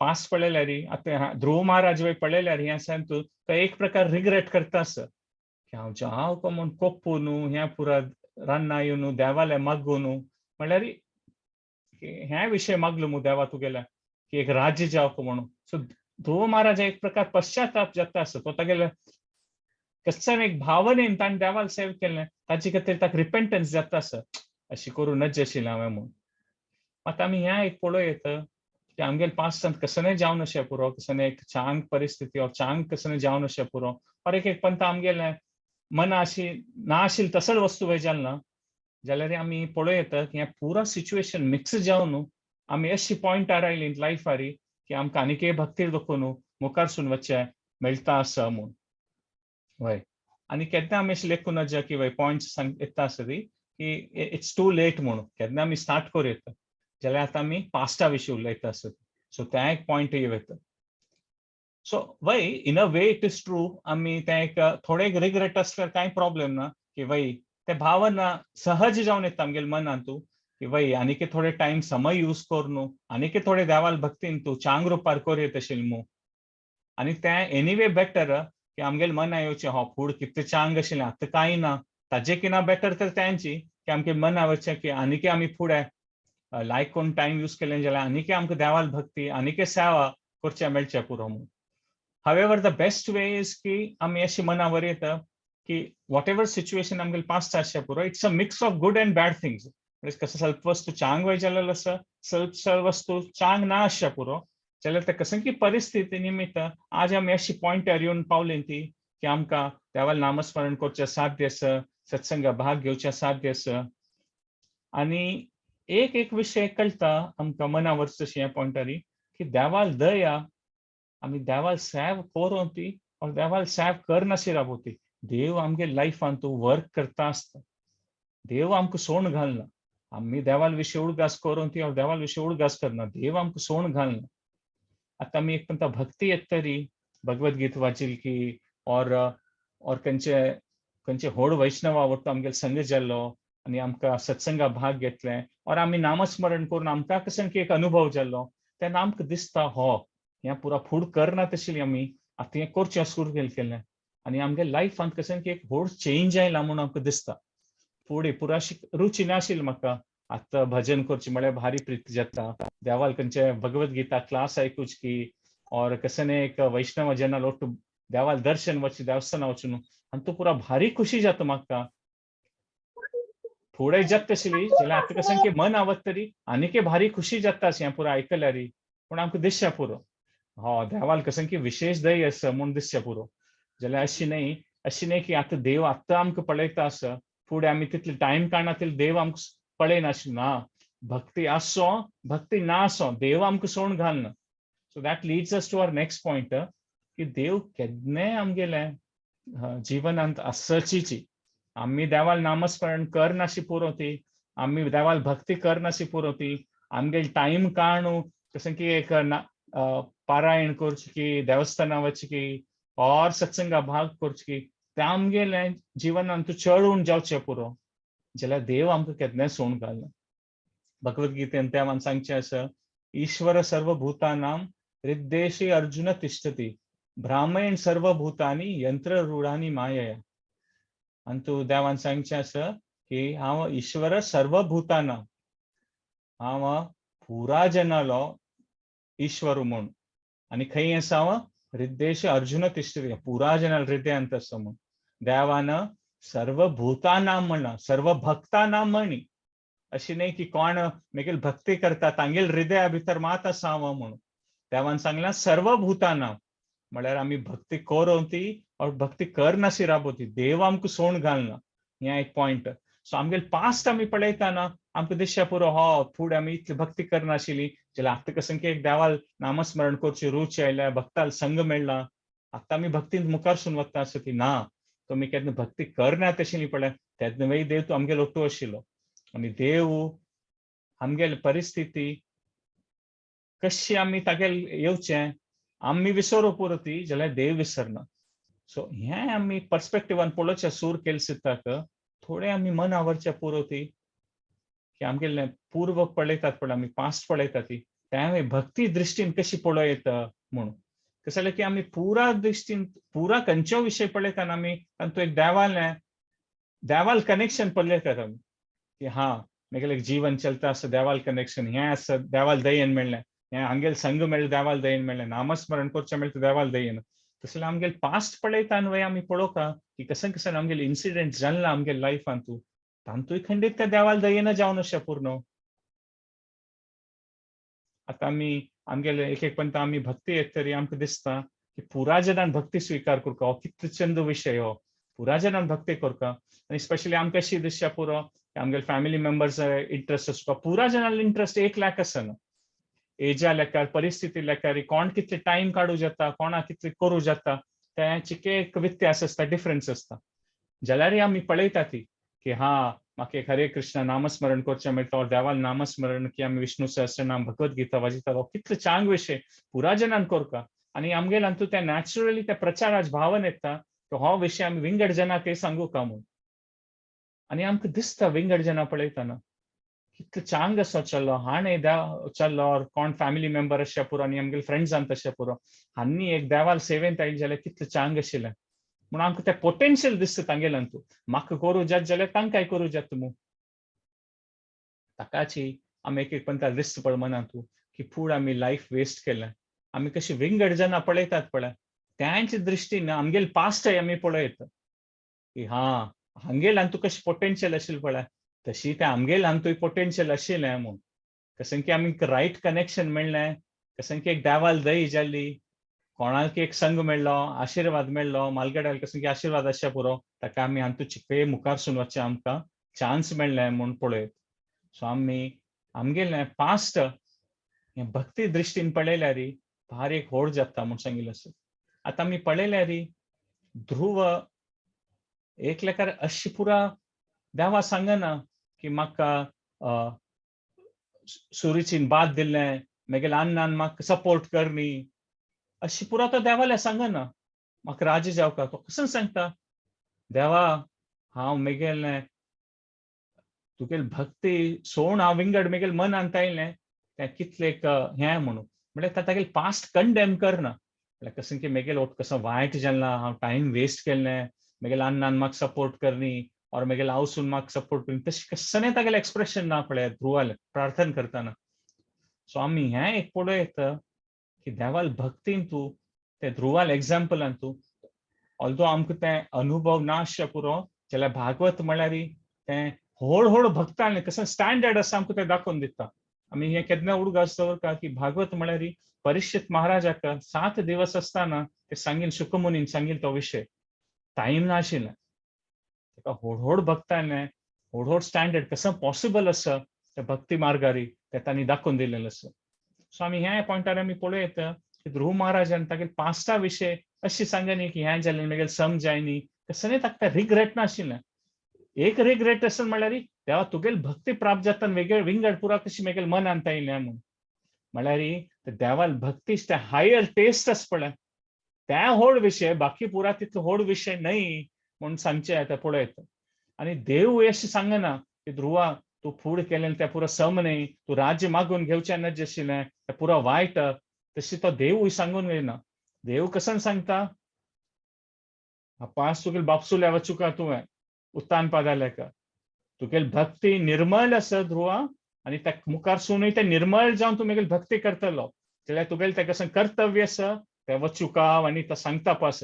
पास पळयल्यार, आतां ध्रुव महाराज वय पळयल्यार हें आसा तूं तो एक प्रकार रिग्रेट करता आसा की हांव जाव को म्हूण कोप्पू न्हू, ह्या पुरा रान्ना येवन देवाले मागू न्हू, म्हणल्यार ह्या विशय मागलो मू देवा तुगेल्या की एक राज्य जावं म्हणून. सो ध्रुव महाराज एक प्रकार पश्चाताप जाता आसा. तो तागेले कसल्यान एक भावनेन ताणें देवाक सेव केलें, ताजे खातीर ताका रिपेंटन्स जाता आसा, अशी करूं नज आशिल्लें हांवें म्हूण. आतां आमी ह्या एक पळोवं येता की आमगेले पास्टांत कसलें जावन अशें पुरो, कसलें एक चांग परिस्थिती और चांग कसलें जावन अशें पुरो, और एक एक पंथ आमगेलें मना अशी ना आशिल्ली तसोच वस्तू वय जाल ना जाल्यार आमी पळोवं येता की हें पुरा सिच्युएशन मिक्स जावन आमी अशी पॉयंटार आयली लायफारी की आमकां आनीक भक्तीर दाखोवन मुखार सून वचचें मेळटा आसा म्हूण. वय, आनी केन्ना आमी अशें लेखूं नज की वय पॉयंट्स सांग येता आसतली की it's too late म्हणून. केन्ना आमी स्टार्ट करूं येता जाल्यार आतां आमी पास्टा विशीं उलयता आसत. सो तें एक पॉयंट येता. सो वय, in a way it is true, आमी तें एक थोडे रिग्रेट आसल्यार कांय प्रॉब्लेम ना की वय ते भावना सहज जावन येता आमगेले मनांतू की वय आनीक थोडे टायम समय यूज करून आनीक थोडे देवाल भक्तीन तूं चांग रुपार करूं येता आशिल्लें मू. आनी तें एनीवे बेटर की आमगेले मना येवचें हो फूड कितलें चांग आशिल्लें आतां कांय ना, ताजे किना बेटर तर तेंची की आमगे मना वचचें की आनीक आमी फुडें लायक कोण टायम यूज केलें जाल्यार आनीक आमकां देवाल भक्ती आनीक सेवा करचें मेळचें पुरो म्हूण. However, the best way is की आमी अशी मनावर येता की what ever situation आमगेले पास्ट आसचें पुरो, it's a mix of good and bad things. म्हणजे कसं स्वल्प वस्तू चांग वय जालेलो आसा, स्वल्प वस्तू चांग ना आसचें पुरो, जाल्यार ते कसं की परिस्थिती निमित्त आज आमी अशी पॉयंटार येवन पावली ती की आमकां देवाल नामस्मरण करचें साध्य आसा, सत्संगा भाग घेवचें साध्य आसा. आनी एक एक विशय कळटा आमकां मनावर तशी ह्या पॉयंटारी की देवाल दया आमी देवाल सेव करूं ती और देवाल सेव करनाशी राबोती. देव आमगे लायफान तूं वर्क करता आसता, देव आमकां सोण घालना. आमी देवाल विशीं उडगास करून ती और देवाल विशीं उडगास करना, देव आमकां सोण घालना. आतां आमी एक म्हणटा भक्ती येत तरी भगवद गीत वाचिल की और और खंयचे खंयचे व्हड वैष्णव आवडतो आमगेले संग जाल्लो आनी आमकां सत्संगा भाग घेतले और आमी नामस्मरण करून आमकां कसं की एक अनुभव जाल्लो, तेन्ना आमकां दिसता हो हें पुरा फूड करना तशी आमी आतां हें करचें सुरू केलें आनी आमगे लायफांत कसं की एक व्हड चेंज आयला म्हूण आमकां दिसता. फुडें पुरा अशी रुची नाशिल्ली म्हाका आतां भजन करचें म्हळ्यार भारी प्रीत जाता, देवाल खंयचे भगवद गीता क्लास आयकुच की और कसं एक वैष्णव जना लोट देवाल दर्शन वच देवस्थाना वचून आनी तूं पुरा भारी खुशी जाता म्हाका. फुडें जाता आशिल्ली जाल्यार आतां कसं की मन आवत तरी आनीक भारी खुशी जाता अशें पुरा आयकल्यार, पूण आमकां दिसचें पुरो हो देवाल कसं की विशेष दय आसा म्हूण दिसचें पुरो. जाल्यार अशी न्हय, अशी न्हय की आतां देव आतां आमकां पळयता आसा, फुडें आमी तितले टायम काडना तितले देव आमकां पळयनाशिल्लो ना. भक्ती आसो भक्ती ना आसो देव आमकां सोण घालना. So that leads us to our next point की देव केन्नाय आमगेले जिवनांत आसचीची. आमी देवाल नामस्मरण करनाशी पुरो ती, आमी देवाल भक्ती करनाशी पुरो ती, आमगेले टायम काडू कशें की एक पारायण करची की देवस्थाना वचची की और सत्संगा भाग करची की ते आमगेले जिवनांत चडून जावचें पुरो, जाल्यार देव आमकां केन्नाय सोण घालना. भगवद्गीतेन देवान सांगचें आसा, ईश्वर सर्वभूतानां हृद्देशे अर्जुन तिष्ठति भ्रामयण सर्वभूतानी यंत्ररूढानी मायया. आनी तूं देवान सांगचें आसा की हांव ईश्वर सर्वभूतानां, हांव पुरा जनालो ईश्वर म्हूण. आनी खंय आसा हांव? हृद्देश अर्जुन तिष्ठति, पुरा जनाल हृदयांत आसा म्हूण. देवान सर्वभूतानां म्हणला, सर्व भक्तानां म्हणी, अशी न्हय की कोण मेगेल भक्ती करता तांगेल हृदया भितर मात आसा हांव म्हणून. देवान सांगला सर्वभूतानां म्हळ्यार आमी भक्ती करोन ती और भक्ती करनाशी राबोती, देव आमकां सोण घालना. हें एक पॉयंट. सो आमगेले पास्ट आमी पळयतना आमकां दिसच्या पुरो, हो फुडें आमी इतली भक्ती करनाशिल्ली जाल्यार आतां कसं की एक देवाल नामस्मरण करची रुची आयल्या, भक्ताल संग मेळ्ळा, आतां आमी भक्तीन मुखार सून वता आसता ती ना. तुमी केन्ना भक्ती करना तशी न्ही पळय, तेन्ना वय देव तूं आमगेलो ओट्टू आशिल्लो. आनी देव आमगेले परिस्थिती कशी आमी तागेल येवचें आमी विसरू पुरो ती, जाल्यार देव विसरना. सो हें आमी पर्सपेक्टिवान पळोवचें सूर केले सिद्धाक थोडें आमी मन आवरचें पुरो ती की आमगेले पूर्व पळयतात पळय, आमी पास्ट पळयतात ती, तें आमी भक्ती दृश्टीन कशी पळयता म्हणून. कशें जाल्यार की आमी पुरा दृश्टीन पुरा खंयचो विशय पळयतना आमी तातूंत एक देवालें देवाल कनेक्शन पळयतात आमी की हा मेगेलें जीवन चलता आसा देवाल कनेक्शन, हें आसा देवाल दयेन मेळ्ळें, हें हांगेल संग मेळ्ळें देवाल दयेन मेळ्ळें, नामस्मरण करचें मेळटा देवाल दयेन. तशें आमगेले पास्ट पळयता न्हय आमी पळोवका की कशें कशें आमगेले इन्सिडेंट जाल्ला आमगेले लायफान तूं तांतूय खंडीत त्या देवाल दयेन जावन अशें पूर्ण. आतां आमी आमगेले एक एक पंत आमी भक्ती येत तरी आमकां दिसता की पुरा जनान भक्ती स्विकार करता, हो कितलो चंद विशय हो, पुरा जनान भक्ती करता. आनी स्पेशली आमकां अशी दिसच्या पुरो की आमगेले फॅमिली मेंबर्स इंट्रस्ट आसता, पुरा जनान इंट्रस्ट एक लाख आसना. एजा लेखार, परिस्थिती लेखार, कोण कितले टायम काडूं जाता, कोणाक कितले करूं जाता, तें चिके एक व्यत्यास आसता, डिफरन्स आसता. जाल्यारय आमी पळयता ती की हा म्हाका एक हरे कृष्ण नामस्मरण करचें मेळटा, देवाल नामस्मरण की आमी विष्णु सहस्रनाम भगवत गीता वाजिता, हो कितलो चांग विशय पुरा जनान करता. आनी आमगेले हातूंत तें नॅचरली त्या प्रचाराच भावन येता की हो विशय आमी विंगड जनाकय सांगू का म्हूण. आनी आमकां दिसता विंगड जना पळयतना कितलो चांग असो चल्लो हाणें देव चल्लो, ऑर कोण फॅमिली मेंबर अशें पुरो आनी आमगेले फ्रेंड्सान तशें पुरो हांणी एक देवाल सेवेंत आयली जाल्यार कितलें चांग आशिल्लें म्हणून आमकां तें पोटेन्शियल दिसता तांगेल्यान. तूं म्हाका करूं जात जाल्यार तांकांय करूं जाता मू. ताकाची आमी एक एक पंता दिसता पळय मनांत तूं की फूड आमी लायफ वेस्ट केलें. आमी कशी विंगड जना पळयतात पळय त्यांच्या दृश्टीन आमगेले पास्टय आमी पळयत की हा हांगेल हातूंत कशें पोटेन्शियल आशिल्लें पळय तशी तें आमगेल हातूंय पोटेन्शियल आशिल्लें म्हूण. कशें की आमी रायट कनेक्शन मेळ्ळें, कशें की एक देवाल दही जाली, कोणाक एक संग मेळ्ळो, आशिर्वाद मेळ्ळो, मालगड्याल कशें की आशिर्वाद आसच्या पुरो ताका आमी हातूंत चिकये मुखारसून वचचें आमकां चान्स मेळ्ळें म्हूण पळयत. सो आमी आमगेलें पास्ट हें भक्ती दृश्टीन पळयल्यार भार एक होड जाता म्हूण सांगिल्लें आसा. आतां आमी पळयल्यार ध्रुव एक लेखार अशी पुरा देवा सांगना की म्हाका सुरीचीन बाद दिल्लें, मागीर अन्नान म्हाका सपोर्ट करनी, अशी पुरा तो देवाल्या सांगना. म्हाका राजी जावका तो कसो सांगता, देवा हांव मेगेलें तुगेली भक्ती सोण हांव विंगड मेगेले मनांत आयलें तें कितलें हें म्हणून. म्हळ्यार तागेलें पास्ट कंडेम करना, म्हळ्यार कशें की मेगेले ओट कसो वायट जालां, हांव टायम वेस्ट केल्लें, मेगेले अन्नान म्हाका सपोर्ट करनी और मेगेले आवसून म्हाका सपोर्ट करनी, तशें कसलें तागेलें एक्सप्रेशन ना पळय ध्रुवालें प्रार्थना करतना. सो आमी हें एक पळयत की देवाल भक्तीन तूं ते ध्रुवाल एग्जाम्पलान तूं ऑल्दो आमकां तें अनुभव ना आसचे पुरो जाल्यार भागवत म्हळ्यार तें व्हड व्हड भक्तांनी कसं स्टँडर्ड आसा आमकां तें दाखोवन दिता. आमी हें केन्ना उडगास दवरता की भागवत म्हळ्यार परिक्षीत महाराजाक 7 दिवस आसतना ते सांगील शुकमुनीन सांगील तो विशय टायम नाशिल्लें ताका. व्हड व्हड भक्तांनी व्हड व्हड स्टँडर्ड कसं पॉसिबल आसा त्या भक्ती मार्गारी ते तांणी दाखोवन दिलेलें आसा. सो आमी ह्या पॉयंटार आमी पळयत की ध्रुव महाराजान तागेले पास्टा विशय अशी सांगनी की हें जालें मागीर सम जायनी कसलें ताका रिग्रेट नाशिल्लें. एक रिग्रेट आसल म्हणल्यार देवा तुगेली भक्ती प्राप्त जाता वेगळे विंगड पुरा कशी मागीर मनांत आयलें म्हूण. म्हणल्यार देवाल भक्ती ते हायर टेस्ट आसा पळय त्या व्हड विशय, बाकी पुरा तितलो व्हड विशय न्हय म्हूण सांगचें तें पळयत. आनी देव अशें सांगना की ध्रुवा तूं फूड केलें तें पुरो सम न्हय, तूं राज्य मागून घेवचें नज आशिल्लें तें पुरो वायट, तशी तो देवूय सांगून येना. देव कसन सांगता पास तुगेले बापसूल्या वचुका तुवें उत्तान पादालेका तुगेली भक्ती निर्मल आसा ध्रुवा आनी त्या मुखार सुनूय तें निर्मल जावन तूं मागीर भक्ती करतलो जाल्यार तुगेलें तें कसं कर्तव्य आसा तें वचुका आनी तो सांगता पास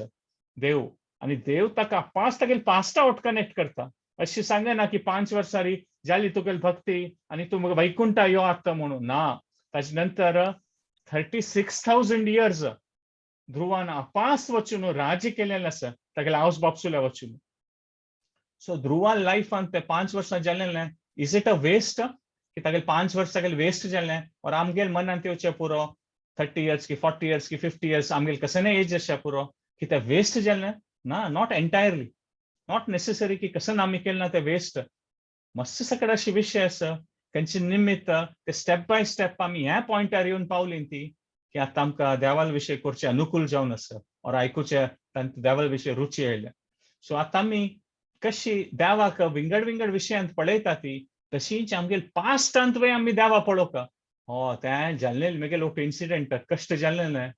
देव. आनी देव ताका पास तागेले पास्टा वट कनेक्ट करता. अशी सांगना की 5 वर्सां जाली तुगेली भक्ती आनी तूं वैकुंठा यो आतां म्हणून ना. ताजे नंतर 36,000 इयर्स ध्रुवान अपास वचून राज्य केलेलें आसा तागेले आवस बापसुल्या वचून. सो ध्रुवान लायफान ते 5 वर्सां जालें, is it a waste? की तागेले 5 वर्स तागेले वेस्ट जालें? और आमगेल मनांत येवचें पुरो 30 इयर्स की 40 इयर्स की 50 इयर्स आमगेल कसं एज आसचे पुरो की ते वेस्ट जालें ना? Not entirely, not necessary की कसं आमी केलें ना ते वेस्ट. मस्त सकड अशी विशय आसा खंयचे निमित्त ते स्टेप बाय स्टेप आमी ह्या पॉयंटार येवन पावली ती की आतां आमकां देवाल विशय करचे अनुकूल जावन आसा और आयकुचे तांकां देवाल विशय रुची आयल्या. सो आतां आमी कशी देवाक विंगड विंगड विशयांत पळयता ती तशीच आमगेल पास्टांत वय आमी देवा पळोवका. हो तें जाल्लें मेगेल ओट इन्सिडेंट कश्ट जाल्लें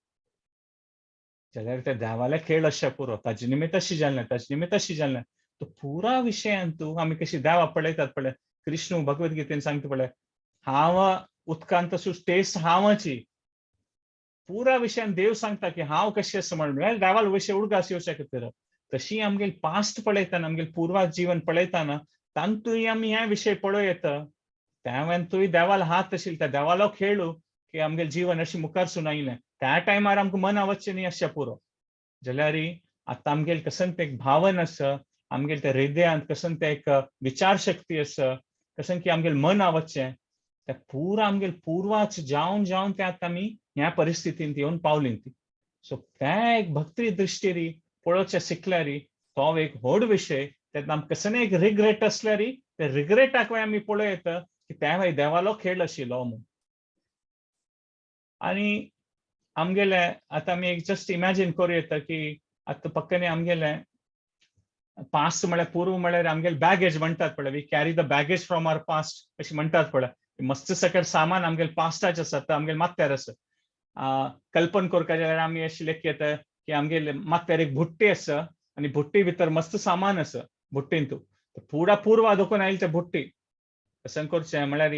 जाल्यार ते देवाले खेळ अशें पुरो, ताजे निमित्त अशें जालें, ताजे निमित्त अशें जालें. तो पुरा विशयांत आमी कशी देवा पळयतात पळय. कृष्ण भगवद्गीतेन सांगता पळय, हांव उदकांत टेस्ट हांवाची. पुरा विशयान देव सांगता की हांव कशें आसा म्हणून देवाल विशय उडगास येवच्या खातीर. तशी आमगेल पास्ट पळयतना, आमगेल पूर्वा जीवन पळयतना तांतूय आमी हे विशय पळोवं येता. त्या देवाल हात आशिल्लो त्या देवालो खेळू की आमगेल जीवन अशें मुखार सून आयलें. त्या टायमार आमकां मन वचचें न्ही अशें पुरो. जाल्यार आतां आमगेल कसन तें एक भावन आसा, आमगेल त्या हृदयांत कसन तें एक विचार शक्ती आसा, कसन की आमगेल मन वचचें त्या पुरा आमगेल पूर्वाच जावन जावन ते आतां आमी ह्या परिस्थितींत येवन पावली ती. सो त्या एक भक्ती दृश्टीरी पळोवचें शिकल्यारी तो एक व्हड विशय. तेन्ना आमकां कसं एक रिग्रेट आसल्यारी ते रिग्रेटाक आमी पळोवं येता की त्या देवालो खेळ आशिल्लो म्हणून. आनी आमगेले आतां आमी एक जस्ट इमॅजीन करूं येता की आतां पक्कने आमगेले पास्ट म्हळ्यार पूर्व म्हळ्यार आमगेले बॅगेज म्हणटात पळय, we carry the baggage from our past अशें म्हणटात पळय. मस्त सकट सामान आमगेले पास्टाचें आसा, आतां आमगेले माथ्यार आसा. कल्पन करपा जाल्यार आमी अशें लेख येता की आमगेले माथ्यार एक भुट्टी आसा आनी भुट्टी भितर मस्त सामान आसा. भुट्टींतू पुरा पूर्वा दोकून आयले ते भुट्टी कशें करचें म्हळ्यार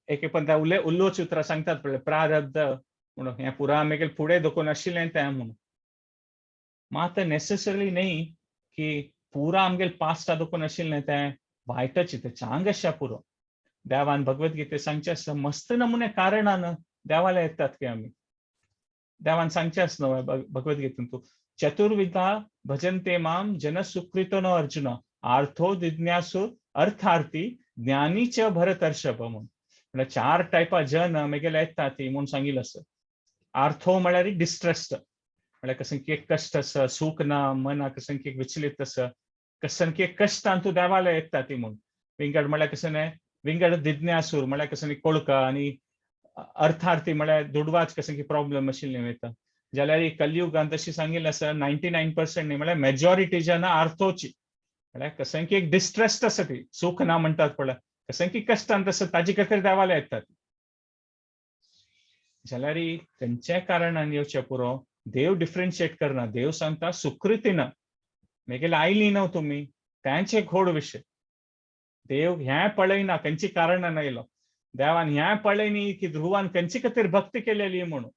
एक पण त्या उलोवची उतरां सांगतात पळय, प्रारब्ध म्हणून हें पुरा आमगेले फुडें दोकून आशिल्लें तें म्हणून. मात नेसेसरली न्ही की पुरा आमगेले पास्टा दोकून आशिल्लें तें वायटच, तें चांग आसच्या पुरो. देवान भगवद्गीते सांगचें आसा मस्त नमुने कारणान देवाला येतात की आमी. देवान सांगचें आसा न्हय भगवद्गीतेन, तूं चतुर्विधा भजन्ते माम जन सुकृतो न अर्जुन आर्थो जिज्ञासु अर्थार्थी ज्ञानी च भरतर्षभ म्हणून. म्हळ्यार 4 टायपा जन मेगेले येता ती म्हणून सांगिल्लें आसा. आर्थो म्हळ्यार डिस्ट्रेस्ड, म्हळ्यार कसं की एक कश्ट आसा, सूख ना, मना कसं की एक विचलित आसा, कसं की एक कश्टान तूं देवाला येता ती म्हणून. विंगड म्हळ्यार कसं न्हय, विंगड जिज्ञासूर म्हळ्यार कसं कोळका आनी अर्थार्थी म्हळ्यार दुडवाच कसं की प्रॉब्लम आशिल्लें वयता. जाल्यार कलियुगांत तशी सांगिल्लें आसा 99% न्ही म्हळ्यार मेजॉरिटी जना आर्थोची, म्हळ्यार कसं की एक डिस्ट्रेस्ड आसा ती, सूख ना म्हणटात पळय, कसं की कश्टान तसं ताजे खातीर देवाला येतात. जाल्यार खंयच्याय कारणान येवचें पुरो, देव डिफरन्शिएट करना. देव सांगता सुकृतीन मेगेले आयली न्हू तुमी, त्यांचे घोड विशय. देव ह्यां पळयना खंयची कारणान आयलो. देवान ह्यां पळय न्ही की ध्रुवान खंयचे खातीर भक्ती केलेली म्हणून,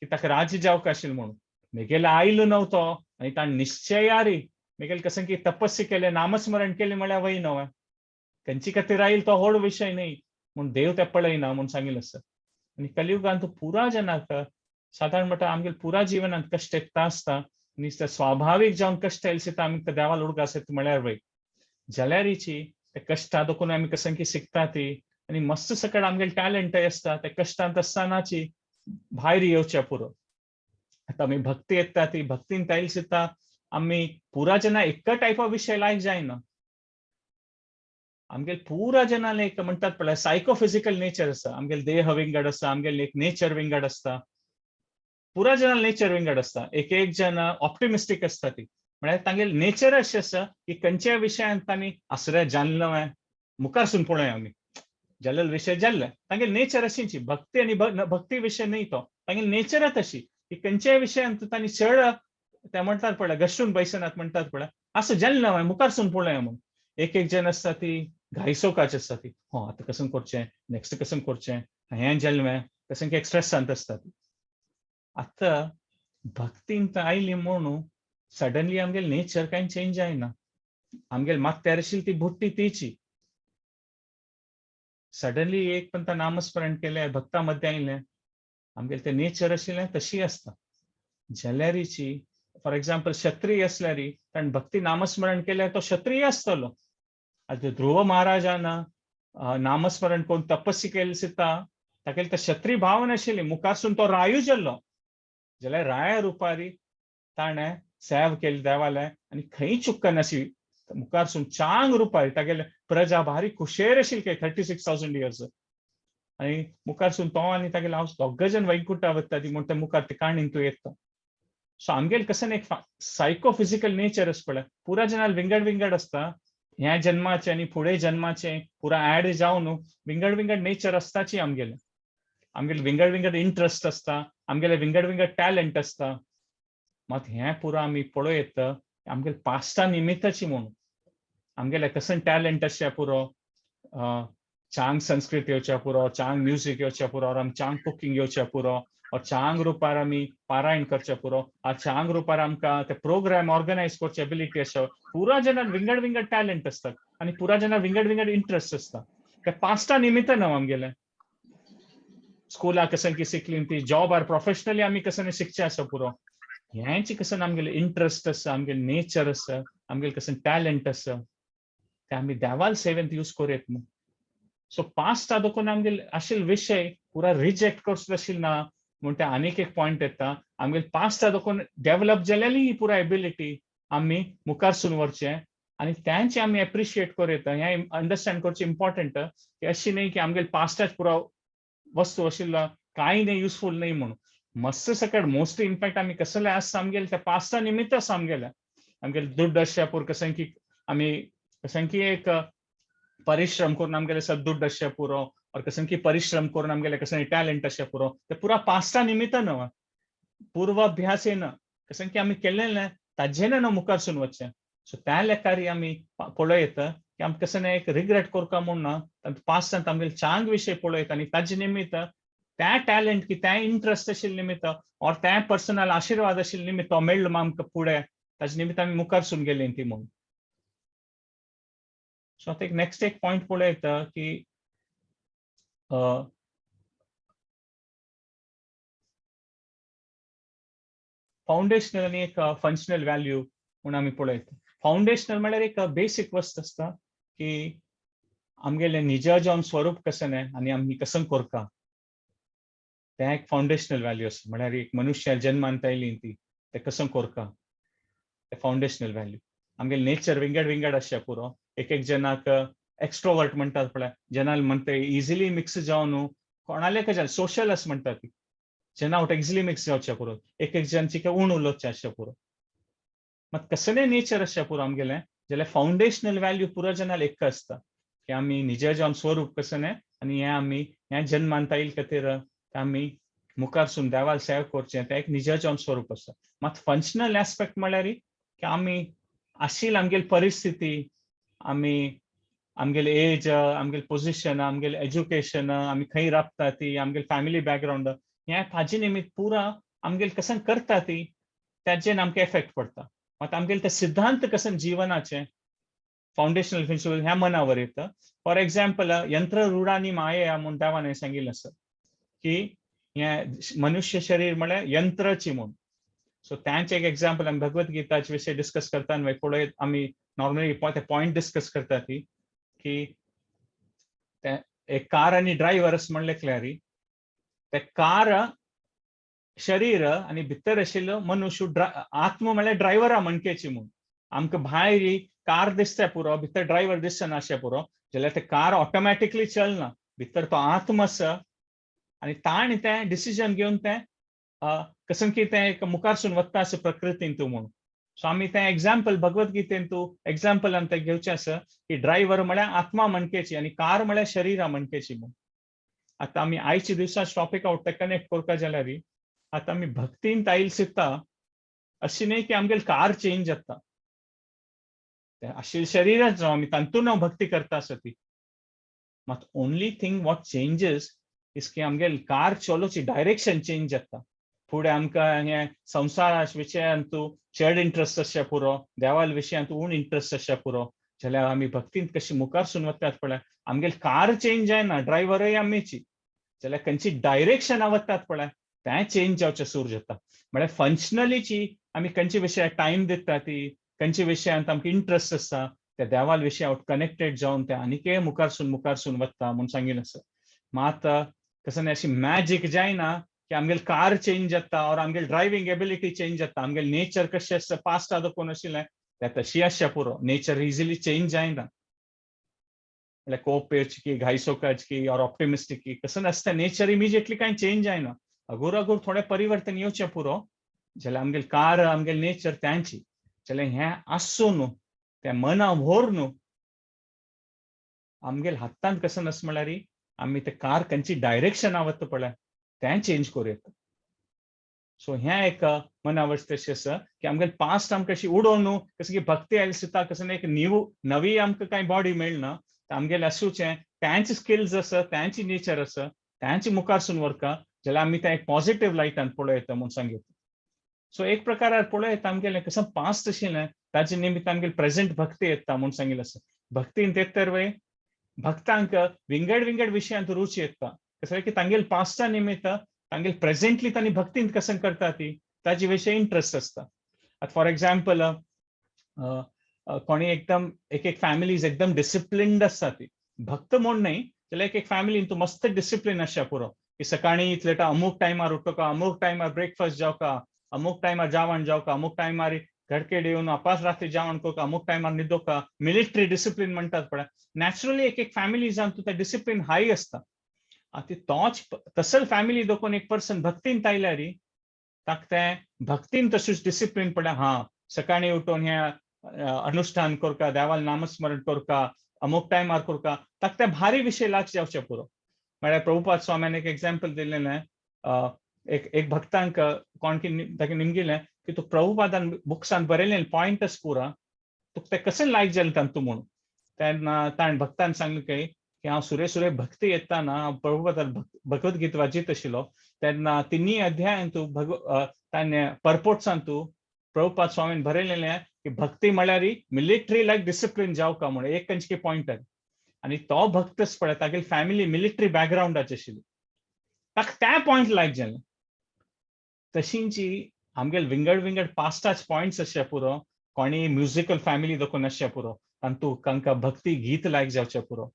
की ताका राजी जावंक आशिल्लें म्हणून. मेगेले आयलो न्हू तो आनी ताणें निश्चयारी मेगेले कसं की तपस्या केलें, नामस्मरण केलें म्हळ्यार वय न्हय, खंयचे खातीर आयल तो व्हड विशय न्ही म्हूण देव ते पळयना म्हूण सांगिल्लें आसा. आनी कलियुगांत पुरा जनाक सादारण म्हणटा आमगेले पुरा जिवनांत कश्ट येता आसता आनी ते स्वाभावीक जावन कश्ट आयले सुद्दां आमी देवाल उडगास येता म्हळ्यार वय. जाल्यारीची ते कश्टा दोकून आमी कसं की शिकता ती आनी मस्त सकट आमगेले टॅलंटय आसता ते कश्टांत आसतनाची भायर येवचें पुरो. आतां आमी भक्ती येता ती भक्तीन आयले सुद्दां आमी पुरा जना एका टायपा विशय लायक जायना. आमगेले पुरा जनाले एक म्हणटात पळय सायकोफिजिकल नेचर आसा, आमगेले देह विंगड आसा, आमगेले एक नेचर विंगड आसता, पुरा जनाल नेचर विंगड आसता. एक एक जन ऑप्टिमिस्टीक आसता ती, म्हळ्यार तांगेले नेचर अशें आसा की खंयच्याय विशयांत तांणी आसरे जाणलें मुखारसून पळोवया आमी जाल्ले विशय जाल्ले, तांगेले नेचर अशीची. भक्ती आनी भक्ती विशय न्ही तो, तांगेले नेचरच अशी की खंयच्याय विशयांत तांणी चड ते म्हणटात पळय घश्टून बैसनात म्हणटात पळय, असं जाल्लें मुखारसून पळोवया म्हणून. एक एक जन आसता ती घायसोकाची आसता ती, हो आतां कसं करचें, नेक्स्ट कसं करचें, हें जालें कसं की एक स्ट्रेसांत आसता ती. आतां भक्तींत आयली म्हणून सडनली आमगेले नेचर कांय चेंज जायना. आमगेले माथ्यार आशिल्ली ती बुट्टी तिची सडनली एक पण नामस्मरण केलें, भक्ता मध्ये आयलें, आमगेले ते नेचर आशिल्लें तशी आसता. जाल्यारीची फॉर एग्जाम्पल क्षत्रिय असल्यार ताणें भक्ती नामस्मरण केल्यार तो क्षत्रिय आसतलो. आतां ध्रुव महाराजान नामस्मरण करून तपस्या केली सुद्दां तागेली ते क्षत्रिय भाव नाशिल्ली, मुखारसून तो रायू जाल्लो. जाल्यार राया रुपारी ताणें सेव केली देवाले आनी खंय चुकनाशी मुखारसून चांग रुपारी तागेले प्रजा भारी खुशेर आशिल्ली काय 36,000 इयर्स. आनी मुखारसून तो आनी तागेले हांव दोग जण वैकुंठा वता ती म्हण ते मुखार ते काणीन तूं येता. सो आमगेले कशें एक सायकोफिजिकल नेचर आसा पळय, पुरा जनाल विंगड विंगड आसता. ह्या जन्माचे आनी फुडें जन्माचे पुरा एड जावन विंगड विंगड नेचर आसताची आमगेले. आमगेले विंगड विंगड इंट्रस्ट आसता, आमगेले विंगड विंगड टॅलंट आसता. मात हें पुरा आमी पळयत आमगेले पास्टा निमित्ताची म्हणून आमगेले कशें टॅलंट आसचें पुरो, चांग संस्कृत येवच्या पुरो, चांग म्युजीक येवच्या पुरो, आमी चांग कुकींग येवच्या पुरो, और चांग रुपार आमी पारायण करचें पुरो, आ चांग रुपार आमकां ते प्रोग्राम ऑर्गनायज करचे एबिलिटी आसा. पुरा जणांक विंगड विंगड टॅलंट आसतात आनी पुरा जणांक विंगड विंगड इंट्रस्ट आसता. ते पास्टा निमित्त न्हू आमगेले स्कुलाक कशें की शिकली ती जॉबार प्रोफेशनली आमी कशें शिकचें आसा पुरो. हेंच कशें आमगेले इंट्रस्ट आसा, आमगेले नेचर आसा, आमगेले कशें टॅलंट आसा, ते आमी देवाल सेवेंत यूज करूं न्हू. सो पास्टा देखून आमगेले आशिल्ले विशय पुरा रिजेक्ट करचो आशिल्लो ना म्हण ते आनीक एक पॉयंट येता. आमगेले पास्टा देखून डेवलप जालेली ही पुरा एबिलिटी आमी मुखारसून व्हरचें आनी तांचे आमी एप्रिशिएट करूं येता. हें अंडरस्टँड करचें इम्पॉर्टंट की अशी न्ही की आमगेले पास्टाच पुरा वस्तू आशिल्लो कांय न्ही युजफूल न्ही म्हणून. मस्त सकट मोस्टली इनफॅक्ट आमी कसले आसता आमगेले ते पास्टा निमित्त आसा आमगेले. आमगेले दुड्ड आसच्या पुरो कशें की आमी कशें की एक परिश्रम करून आमगेले सद्दुड्ड आसचे पुरो, और कशें की परिश्रम करून आमगेले कशें टॅलंट आसचे पुरो, ते पुरा पास्टा निमित्त न्हू, पूर्वाभ्यासेन कशें की आमी केल्लें ताजेन न्हू मुखारसून वचचें. सो त्या लेखारी आमी पळयत की आमी कशें एक रिग्रेट करता म्हूण ना, पास्टांत आमगेले चांग विशय पळयत आनी ताजे निमित्त त्या टॅलंट की त्या इंट्रस्ट आशिल्ले निमित्त और त्या पर्सनल आशिर्वाद आशिल्ले निमित्त तो मेळ्ळो आमकां फुडें, ताजे निमित्त आमी मुखारसून गेले ती म्हणून. सो आतां एक नेक्स्ट एक पॉयंट पळयता की फावंडेशनल आनी एक फंक्शनल व्हॅल्यू म्हूण आमी पळयता. फावंडेशनल म्हळ्यार एक बेसीक वस्त आसता की आमगेलें निज जावन स्वरूप कशें न्ही आनी आमी कशें करता तें एक फावंडेशनल व्हॅल्यू आसा. म्हळ्यार एक मनुष्य जन्मान आयली ती तें कशें करता तें फावंडेशनल व्हॅल्यू. आमगेलें नेचर विंगड विंगड आसचें पुरो. एक एक जनाक एक्स्ट्रोवर्ट म्हणटात पळय, जनाल म्हणटा इजिली मिक्स जावन कोणाले कशें सोशल अशें म्हणटा ती जना वट इजिली मिक्स जावचें पुरो. एक एक जन चिके उण उलोवचें आसचें पुरो. मात कसलें नेचर आसचें पुरो आमगेलें जाल्यार फावंडेशनल व्हॅल्यू पुरो जनाल एक आसता की आमी निज जावन स्वरूप कशें न्ही आनी हें आमी हें जन्मान आयल खातीर आमी मुखारसून देवाल सेव करचें तें एक निज जावन स्वरूप आसा. मात फंक्शनल एस्पेक्ट म्हळ्यार की आमी आशिल्ली आमगेली परिस्थिती, आमी आमगेले एज, आमगेले पोजिशन, आमगेले एज्युकेशन, आमी खंय राबता ती, आमगेले फॅमिली बॅकग्रावंड, हें ताजे निमित्त पुरा आमगेले कशें करता ती ताजेन आमकां एफेक्ट पडटा. मात आमगेले ते सिद्धांत कशें जिवनाचे फावंडेशनल प्रिंसिपल ह्या मनावर येता. फॉर एग्जाम्पल यंत्ररुढानी माया म्हूण देवान सांगिल्लें आसा की हें मनुष्य शरीर म्हळ्यार यंत्राची म्हूण. सो तांचें एक एग्जाम्पल आमी भगवत गीताचे विशय डिस्कस करता आनी पळयत आमी नॉर्मली ते पॉयंट डिस्कस करता ती की ते एक कार आनी ड्रायव्हर अशें म्हणलें क्लियरी ते कार शरीर आनी भितर आशिल्लो मनुष्य आत्मा म्हळ्यार ड्रायव्हरा म्हणकेची म्हूण. आमकां भायर कार दिसता पुरो, भितर ड्रायव्हर दिसना अशें पुरो, जाल्यार ते कार ऑटोमॅटिकली चलना, भितर तो आत्मा आसा आनी ताणें तें डिसिजन घेवन तें कशें की तें एक मुखारसून वता अशें प्रकृतीन तूं म्हणून. सो आमी तें एग्जाम्पल भगवत गीतेन तूं एग्जाम्पल आमी तें घेवचें आसा की ड्रायव्हर म्हळ्यार आत्मा म्हणकेची आनी कार म्हळ्यार शरीरा म्हणकेची म्हूण. आतां आमी आयच्या दिसा टॉपिक आवट तें कनेक्ट करपा जाल्यार आतां आमी भक्तीन आयल शिकता अशी न्ही की आमगेले कार चेंज जाता, आशिल्लें शरीरच जावं आमी तातूंत भक्ती करता आसा ती. मात only thing what changes is की आमगेले कार चलोवची डायरेक्शन चेंज जाता. फुडें आमकां हें संवसारा विशयांत तूं चड इंट्रस्ट आसचें पुरो, देवाल विशयांत उण इंट्रस्ट आसचें पुरो, जाल्यार आमी भक्तींत कशी मुखारसून वतात पळय आमगेले कार चेंज जायना, ड्रायव्हरय आमीची, जाल्यार खंयची डायरेक्शना वतात पळय तें चेंज जावचें सुरू जाता. म्हळ्यार फंक्शनलीची आमी खंयच्या विशयाक टायम दिता ती, खंयच्या विशयांत आमकां इंट्रस्ट आसा, त्या देवाल विशया कनेक्टेड जावन ते आनीकय मुखारसून मुखारसून वता म्हूण सांगिल्लें आसा. मात कसं अशी मॅजीक जायना की आमगेले कार चेंज जाता और आमगेले ड्रायव्हिंग एबिलिटी चेंज जाता. आमगेले नेचर कशें आसता, पास्ट दाखोवन आशिल्लें तें तशी आसच्या पुरो. नेचर इजिली चेंज जायना. म्हळ्यार कोप येवची, घाई सोकाची और ऑप्टिमिस्टीक कसं नासता. नेचर इमिजिएटली कांय चेंज जायना. अगोर अगोर थोडें परिवर्तन येवचें पुरो. जाल्यार आमगेले कार, आमगेले नेचर त्यांची. जाल्यार हें आसूं न्हू, तें मना व्हर न्हू, आमगेले हातांत कसं आसा म्हळ्यार आमी ते कार खंयची डायरेक्शना वता पळय, तें चेंज करूं येता. सो हें एक मना तशें आसा की आमगेले पास्ट आमकां अशी उडोवन न्हू, कसं की भक्ती आयली सुद्दां कसं एक न्यू नवी आमकां कांय बॉडी मेळना. आमगेलें आसूचें त्यांचे स्किल्स आसा, त्यांची नेचर आसा, त्यांची मुखारसून व्हरता जाल्यार आमी तें एक पॉझिटिव्ह लायटान पळयता म्हूण सांगता. सो एक प्रकारार पळयता, आमगेलें कसं पास्ट आशिल्लें ताजे निमित्त आमगेले प्रेझेंट भक्ती येता म्हूण सांगिल्लें आसा. भक्तीन तें तर वय भक्तांक विंगड विंगड विशयांत रुची येता. कसं की तांगेले पास्टा निमित्त तांगेले प्रेझेंटली तांणी भक्तीन कसं करता ती ताजे विशय इंट्रस्ट आसता. आतां फॉर एग्जाम्पल, कोणी एकदम एक एक फॅमिलीज एकदम डिसिप्लिन्ड आसता. ती भक्त म्हूण न्हय, जाल्यार एक एक फॅमिलीन तूं मस्त डिसिप्लीन आसच्या पुरो की सकाळीं इतले अमूक टायमार उठोका, अमूक टायमार ब्रेकफास्ट जावका, अमूक टायमार जेवण जावका, अमूक टायमार घडकेड येवन अपास रात्री जेवण करका, अमूक टायमार न्हिदोका. मिलिटरी डिसिप्लीन म्हणटात पळय. नॅचरली एक एक फॅमिलीजान तूं ते डिसिप्लीन हाय आसता. आतां तोच तसल फॅमिली दोकोन एक पर्सन भक्तीन आयल्यार ताका तें भक्तीन तशीच डिसिप्लीन पळय. हा, सकाळीं उठून हें अनुष्ठान करका, देवाल नामस्मरण करका, अमूक टायमार करका, ताका ते भारी विशय लाग जावचे पुरो. म्हळ्यार प्रभुपाद स्वाम्यान एक एग्जाम्पल दिल्लें. एक एक भक्तांक कोण की ताका निमगिलें की तूं प्रभुपादान बुक्सान बरयलें पॉयंटस पुरा, तुका तें कशें लायक जालें तांतू म्हणून. तेन्ना ताणें भक्तान सांगलें की हांव सुरे सुरे भक्ती येताना हांव प्रभुपादान भगवद्गीता वाचीत आशिल्लो. तेन्ना तिन्ही अध्यायान तूं भगव ताणें परपोर्ट्सान तूं प्रभुपाद स्वामीन बरयलेलें की भक्ती म्हळ्यार मिलिटरी लायक डिसिप्लीन जावका म्हणून एक कंचकी पॉयंट. आनी तो भक्तच पळय, तागेली फॅमिली मिलिटरी बॅकग्रावंडाची आशिल्ली, ताका त्या पॉयंट लायक जालें. तशींची आमगेले विंगड विंगड पास्टाच पॉयंट्स आसचे पुरो. कोणी म्युजिकल फॅमिली दाखोवन आसचे पुरो, तांतू तांकां भक्ती गीत लायक जावचें पुरो.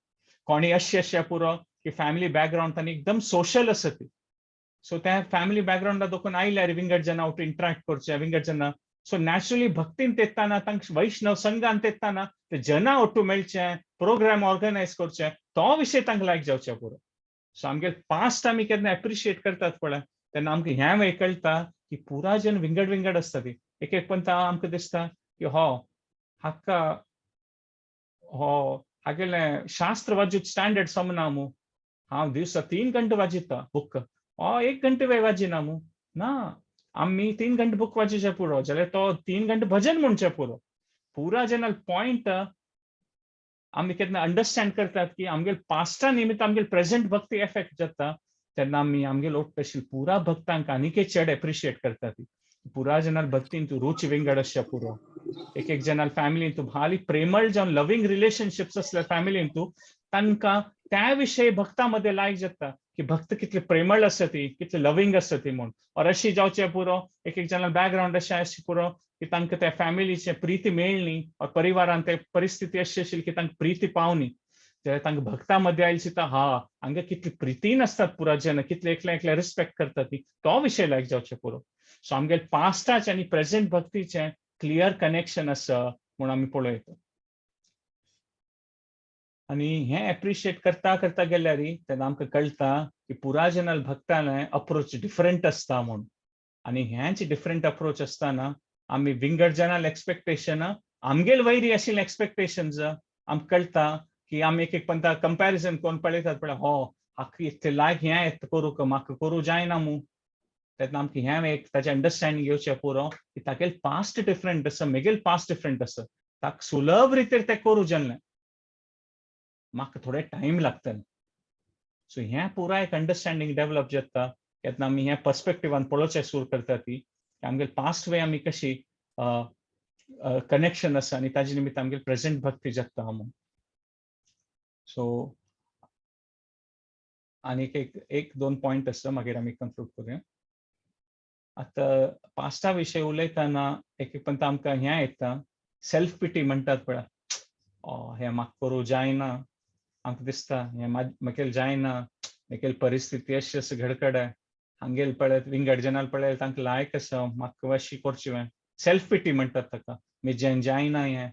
कोणी अशें आसचे पुरो की फॅमिली बॅकग्रावंड तांणी एकदम सोशल आसा ती. सो त्या फॅमिली बॅकग्रावंडा दाखोवन आयल्यार विंगड जना इंटरॅक्ट करचे विंगड जना. सो नॅचरली भक्तीन तेत्ताना, तांकां वैष्णव संघान तेत्ताना ते जना ಒಟ್ಟು मेळचे, प्रोग्राम ऑर्गनायज करचे, तो विशय तांकां लायक जावचे पुरो. सो आमगे पास्ट आमी केन्ना एप्रिशिएट करतात पळय, तेन्ना आमकां हें वय कळटा की पुरा जन विंगड विंगड आसता ती. एक एक पण आमकां दिसता की हो हाका हो हागेलें शास्त्र वाजूत स्टँडर्ड समना मू, हांव दिवसा 3 घंटे वाजिता बुक, हो 1 घंटे वे वाजिना मू. ना, आमी 3 घंटे बुक वाचीचे पुरो, जाल्यार तो 3 घंटे भजन म्हणचे पुरो. पुरा जेन्ना पॉयंट आमी केन्ना अंडरस्टँड करतात की आमगेले पास्टा निमित्त आमगेले प्रेझेंट भक्ती एफेक्ट जाता, तेन्ना आमी आमगेले ओट्ट पुरा भक्तांक आनीकय चड एप्रिशिएट करतात. पुरा जनाल भक्तीन तूं रुची विंगड आसच्या पुरो. एक एक जनाल फॅमिलीन तूं भाली प्रेमळ जावन लवींग रिलेशनशिप्स आसल्या फॅमिलीन तूं, तांकां त्या विशय भक्ता मध्ये लायक जाता की भक्त कितले प्रेमळ आसा ती, कितले लवींग आसा ती म्हूण. और अशी जावचे पुरो, एक एक जणां बॅकग्रावंड अशें आसचे पुरो की तांकां त्या फॅमिलीचे प्रिती मेळनी और परिवारान ते परिस्थिती अशी आशिल्ली की तांकां प्रिती पावनी. जाल्यार तांकां भक्ता मध्ये आयली चिंता, हा, हांगा कितली प्रितीन आसतात पुरा जन, कितले एकले एकले रिस्पेक्ट करतात ती, तो विशय लायक जावचे पुरो. सो आमगेले पास्टाचे आनी प्रेझेंट भक्तीचे क्लियर कनेक्शन आसा म्हूण आमी पळयता. आनी हें एप्रिशिएट करता करता गेल्यार तेन्ना आमकां कळटा की पुरा जनल भक्ताले अप्रोच डिफरंट आसता म्हूण. आनी हेंच डिफरंट अप्रोच आसतना आमी विंगड जनाल एक्सपेक्टेशन, आमगेल वैरी आशिल्ले एक्सपेक्टेशन्स आमकां कळटा की आमी एक एक पंता कंपॅरिजन करून पळयतात पळय, हो हाका इतले लायक हें येता करूंक, म्हाका करूं जायना मू. तेन्ना आमकां हें एक ताचें अंडरस्टँडींग येवचें पुरो की तागेले पास्ट डिफरंट आसा, मेगेल पास्ट डिफरंट आसा. ताका सुलभ रितीर तें करूं जाल्लें, म्हाका थोडे टायम लागतले. सो हें पुराय एक अंडरस्टँडींग डेवलप जाता तेन्ना आमी ह्या पर्सपेक्टिवान पळोवचें सुरू करता ती आमगेले पास्ट वे आमी कशी कनेक्शन आसा आनी ताजे निमित्त आमगेले प्रेझेंट भक्ती जाता म्हूण. सो आनीक एक एक दोन पॉयंट आसा, मागीर आमी कन्क्लूड करुया. आतां पास्टा विशय उलयतना एक एक पण आमकां हें येता, सेल्फ पिटी म्हणटात पळय, हें म्हाका करूं जायना, आमकां दिसता हें म्हाका जायना, म्हाका परिस्थिती अशी अशी घडकड हांगेल पळयत विंगड जनाल पळयत तांकां लायक आसा, म्हाका अशी करची. सेल्फ पिटी म्हणटात ताका, म्हज्यान जायना, हें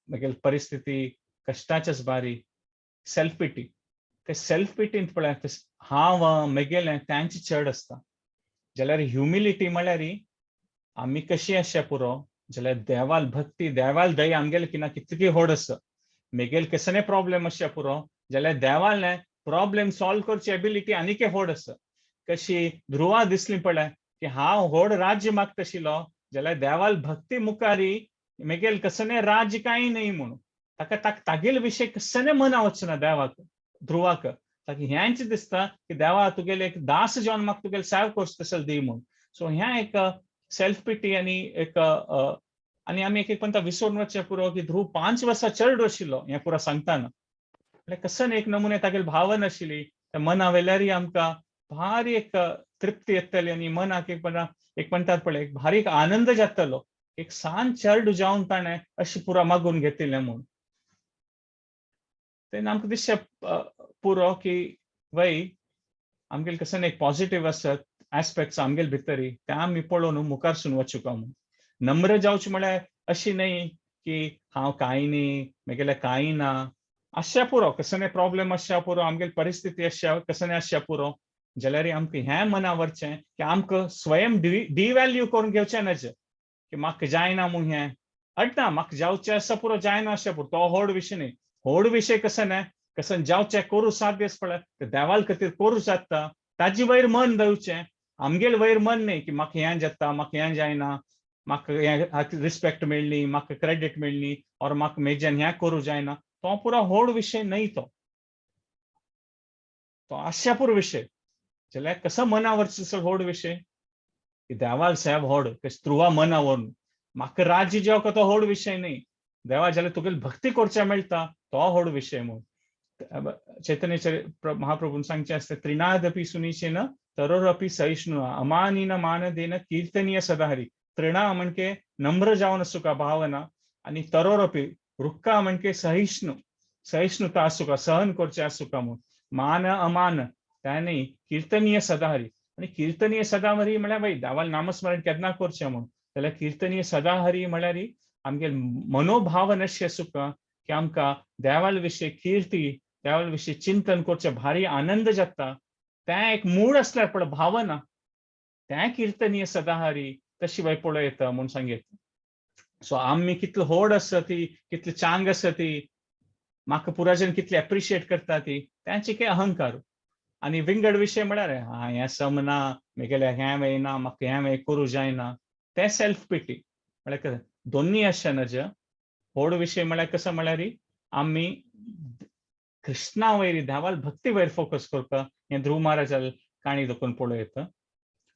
म्हागेली परिस्थिती कश्टाचेच बारी. सेल्फ पिटी, ते सेल्फ पिटींत पळय हांव म्हगेलें तांचे चड आसता. जाल्यार ह्युमिलिटी म्हळ्यार आमी कशी आसच्या पुरो, जाल्यार देवाल भक्ती देवाल दया आमगेले किना कितकी व्हड आसा. म्हगेले कसले प्रॉब्लेम आसच्या पुरो, जाल्यार देवाल प्रॉब्लेम सॉल्व करची एबिलिटी आनीक व्हड आसा. कशी ध्रुवा दिसली पळय की हांव व्हड राज्य मागता आशिल्लो, जाल्यार देवाल भक्ती मुखारी म्हगेले कसलें राज्य कांय न्हय म्हणून ताका तागेले विशय कसलें मना वचना देवाक. ध्रुवाक ताका हेंच दिसता की देवा तुगेले एक दास जावन म्हाका तुगेले सेव करचो तशें दी म्हूण. सो हें एक सेल्फ पिटी. आनी एक आनी आमी एक एक पण विसरून वचचें पुरो की ध्रुव 5 वर्सां चड आशिल्लो हें पुरो सांगतना, म्हळ्यार कसं एक नमुने तागेली भावना आशिल्ली. त्या मना वेल्यारय आमकां भारी एक तृप्ती येतली आनी मनाक एक एक म्हणटात पळय एक भारी एक आनंद जातलो, एक सान चर्ड जावन ताणें अशें पुरो मागून घेतिल्लें म्हूण. तेन्ना आमकां दिसचें पुरो की वय आमगेले कसं एक पॉझिटिव्ह आसत एस्पेक्ट्स आमगेले भितरी ते आमी पळोवन मुखारसून वचूंक म्हूण. नम्र जावचें म्हळ्यार अशी न्हय की हांव कांय न्ही, म्हगेलें कांय ना, आसच्या पुरो कसले प्रॉब्लेम आसच्या पुरो, आमगेली परिस्थिती आसच्या कसलें आसच्या पुरो, जाल्यार आमकां हें मना व्हरचें की आमकां स्वयं डिव्हॅल्यू करून घेवचें नज की म्हाका जायना म्हूण हें अडना, म्हाका जावचें आसा पुरो जायना आसचें पुरो, तो व्हड विशय न्ही. व्हड विशय कसो न्हय, कसं जावचें करूं साध्य आसा पळय तें देवाल खातीर करूं जाता, ताजे वयर मन दिवचें, आमगेले वयर मन न्ही की म्हाका हें जाता, म्हाका हें जायना, म्हाका हें रिस्पेक्ट मेळ्ळी, म्हाका क्रेडीट मेळ्ळी, ऑर म्हाका म्हज्यान हें करूं जायना, तो पुरो व्हड विशय न्हय. तो तो आसच्या पुरो विशय. जाल्यार कसो मना व्हरचो व्हड विशय की देवाल सेव व्हड कशें ध्रुवा मना व्हरून म्हाका राज्य जेवका तो व्हड विशय न्ही, देवा जाल्यार तुगेली भक्ती करच्या मेळटा तो व्हड विशय म्हूण. चैतन्य महाप्रभून सांगचें आसता, त्रिणादपी सुनिचेन तरोरपी सहिष्णु अमानीन मानदेन कीर्तनीय सदाहरी. तृणा म्हणजे नम्र जावन आसूका भावना, आनी तरोरपी रुक्का म्हणजे सहिष्णु, सहिष्णुता आसूका, सहन करचें आसूका म्हूण. मान अमान तें न्ही, कीर्तनीय सदाहरी. आनी कीर्तनीय सदाहरी म्हळ्यार बाई देवाल नामस्मरण केन्ना करचें म्हूण, जाल्यार कीर्तनीय सदाहरी म्हळ्यार आमगे मनोभावन अशी आसूका की आमकां देवाल विशय कीर्ती, देवाल विशय चिंतन करचें भारी आनंद जाता, तें एक मूड आसल्यार पळय भावना, तें कीर्तनीय सदाहरी तशी बाय पळय येता म्हूण सांगेत. सो आमी कितलो व्हड आसा ती, कितली चांग आसा ती, म्हाका पुराजन कितली एप्रिशिएट करता ती, तांचे काही अहंकार. आनी विंगड विशय म्हळ्यार हें समना, म्हगेलें हें वयना, म्हाका हें करूं जायना, तें सेल्फ पिटी. म्हळ्यार कशें दोन्ही आसचें नज. व्हड विशय म्हळ्यार कसो म्हळ्यार आमी कृष्णा वयर देवाल भक्ती वयर फोकस करता, हें ध्रुव महाराजाल काणी दाखोवन पळोवं येता.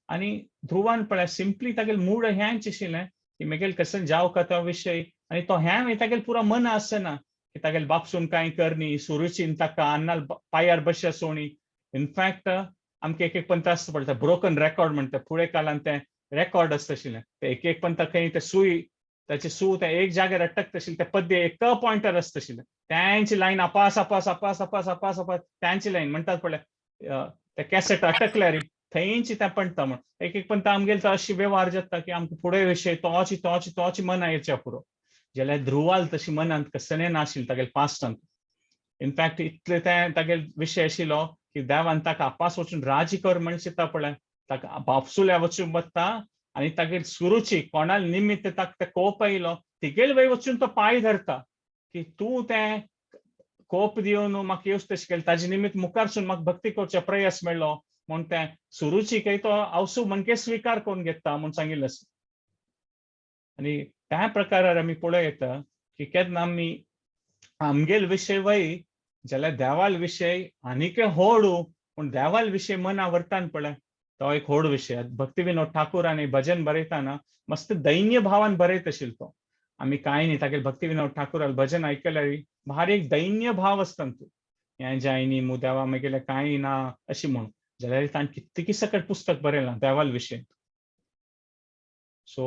आनी ध्रुवान पळय सिंपली तागेलें मूड हेंच आशिल्लें की म्हगेलें कशें जावका तो विशय, आनी तो हें तागेलें पुरो मन आसना की तागेले बापसून कांय करनी, सुरुचीन ताका अन्नाल पांयार बशे सोणी. इनफॅक्ट आमकां एक एक पंथ आसता पळय ब्रोकन रेकॉर्ड म्हणटा, फुडें काळान तें रेकॉर्ड आसता आशिल्लें, तें एक एक पंथ खंय तें सूय ताची सूय तें एक जाग्यार अटकता आशिल्लें, तें पद्य एक पॉयंटर आसता आशिल्लें, तांची लायन अपास अपास अपास अपास अपास अपास तांची लायन म्हणटात पळय ते कॅसेट अटकल्यार थंयची तें पणटा म्हूण. एक एक पंथ आमगेले तो अशी वेव्हार जाता की आमकां फुडें विशय तोची तोची तोची मना येवच्या पुरो. जाल्यार ध्रुवाल तशी मनांत कसलें नाशिल्लें तागेले पास्टांत. इनफॅक्ट इतलें तें तागेले विशय आशिल्लो की देवान ताका आपास वचून राजी कर म्हण चिंता पळय, ताका बापसुल्या वचून वता आनी तागेर सुरुची कोणाल निमित्त ताका तें कोप आयलो तिगेल वय वचून तो पांय धरता की तूं तें कोप दिवन म्हाका येवच तशें केलें, ताजे निमित्त मुखारसून म्हाका भक्ती करचे प्रयास मेळ्ळो म्हूण तें सुरुची तो आवसू म्हणके स्विकार करून घेता म्हूण सांगिल्लें आसा. आनी त्या प्रकारार आमी पळोवं येता की केन्ना आमी आमगेल विशय वय जाल्यार देवाल विशय आनीक व्हड, पूण देवाल विशय मना व्हरतान पळय तो एक व्हड विशय. भक्ती विनोद ठाकूर आनी भजन बरयतना मस्त दैन्य भावान बरयत आशिल्लो तो. आमी कांय न्ही तागेले भक्ती विनोद ठाकूराल भजन आयकल्यार भारी एक दैन्य भाव आसता तूं, हें जायनी मू देवा म्हगेलें कांय ना अशी म्हूण. जाल्यार ताणें कितकी सकट पुस्तक बरयलां देवाल विशय. सो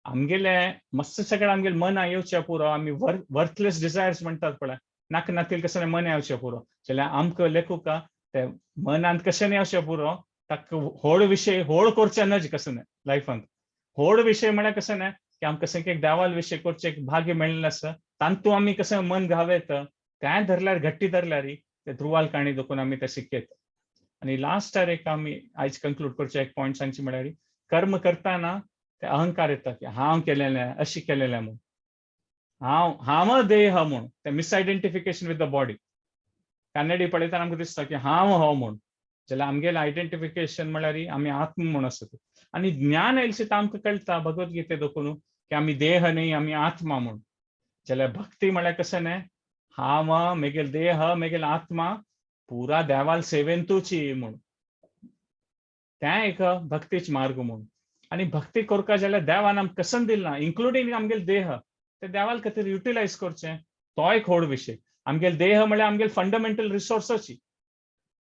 आमगेले मस्त सगळें आमगेले मना येवचें पुरो, आमी वर्थलेस डिजायर्स म्हणटात पळय, नाका नातील कसलें मन येवचें पुरो, जाल्यार आमकां लेखुका ते मनांत कशें येवचें पुरो, ताका व्हड विशय होड करचें नज कसं न्हय लायफांत. व्हड विशय म्हळ्यार कसं न्हय की आमकां कसं एक देवाल विशय करचें एक भाग्य मेळिल्लें आसा, तांतू आमी कसं मन घावेत तें धरल्यार घट्टी धरल्यार ते ध्रुवाल काणी देखून आमी तें शिकयत. आनी लास्टार एक आमी आयज कंक्लूड करचें एक पॉयंट सांगचें म्हळ्यार कर्म करतना ते अहंकार येता की हांव केलेलें अशी केलेलें म्हूण, हांव हांव देह म्हूण, ते मिसआयडेंटिफिकेशन विथ the body. कानडी पळयतना आमकां दिसता की हांव हो म्हूण, जाल्यार आमगेलें आयडेंटिफिकेशन म्हळ्यार आमी आत्म म्हूण आसता. आनी ज्ञान आयलें तर आमकां कळटा भगवद्गीते देखून की आमी देह न्ही आमी आत्मा म्हूण. जाल्यार भक्ती म्हळ्यार कशें न्हय, हांव मेगेल देह मेगेल आत्मा पुरा देवाल सेवेंतूची म्हूण, तें एक भक्तीच मार्ग म्हूण. आनी भक्ती करपा जाल्यार देवान आमकां कसन दिल ना, इन्क्लुडींग आमगेल देह, ते देवाल खातीर युटिलायज करचें, तो एक व्हड विशय. आमगेल देह म्हळ्यार आमगेल फंडामेंटल रिसोर्साची,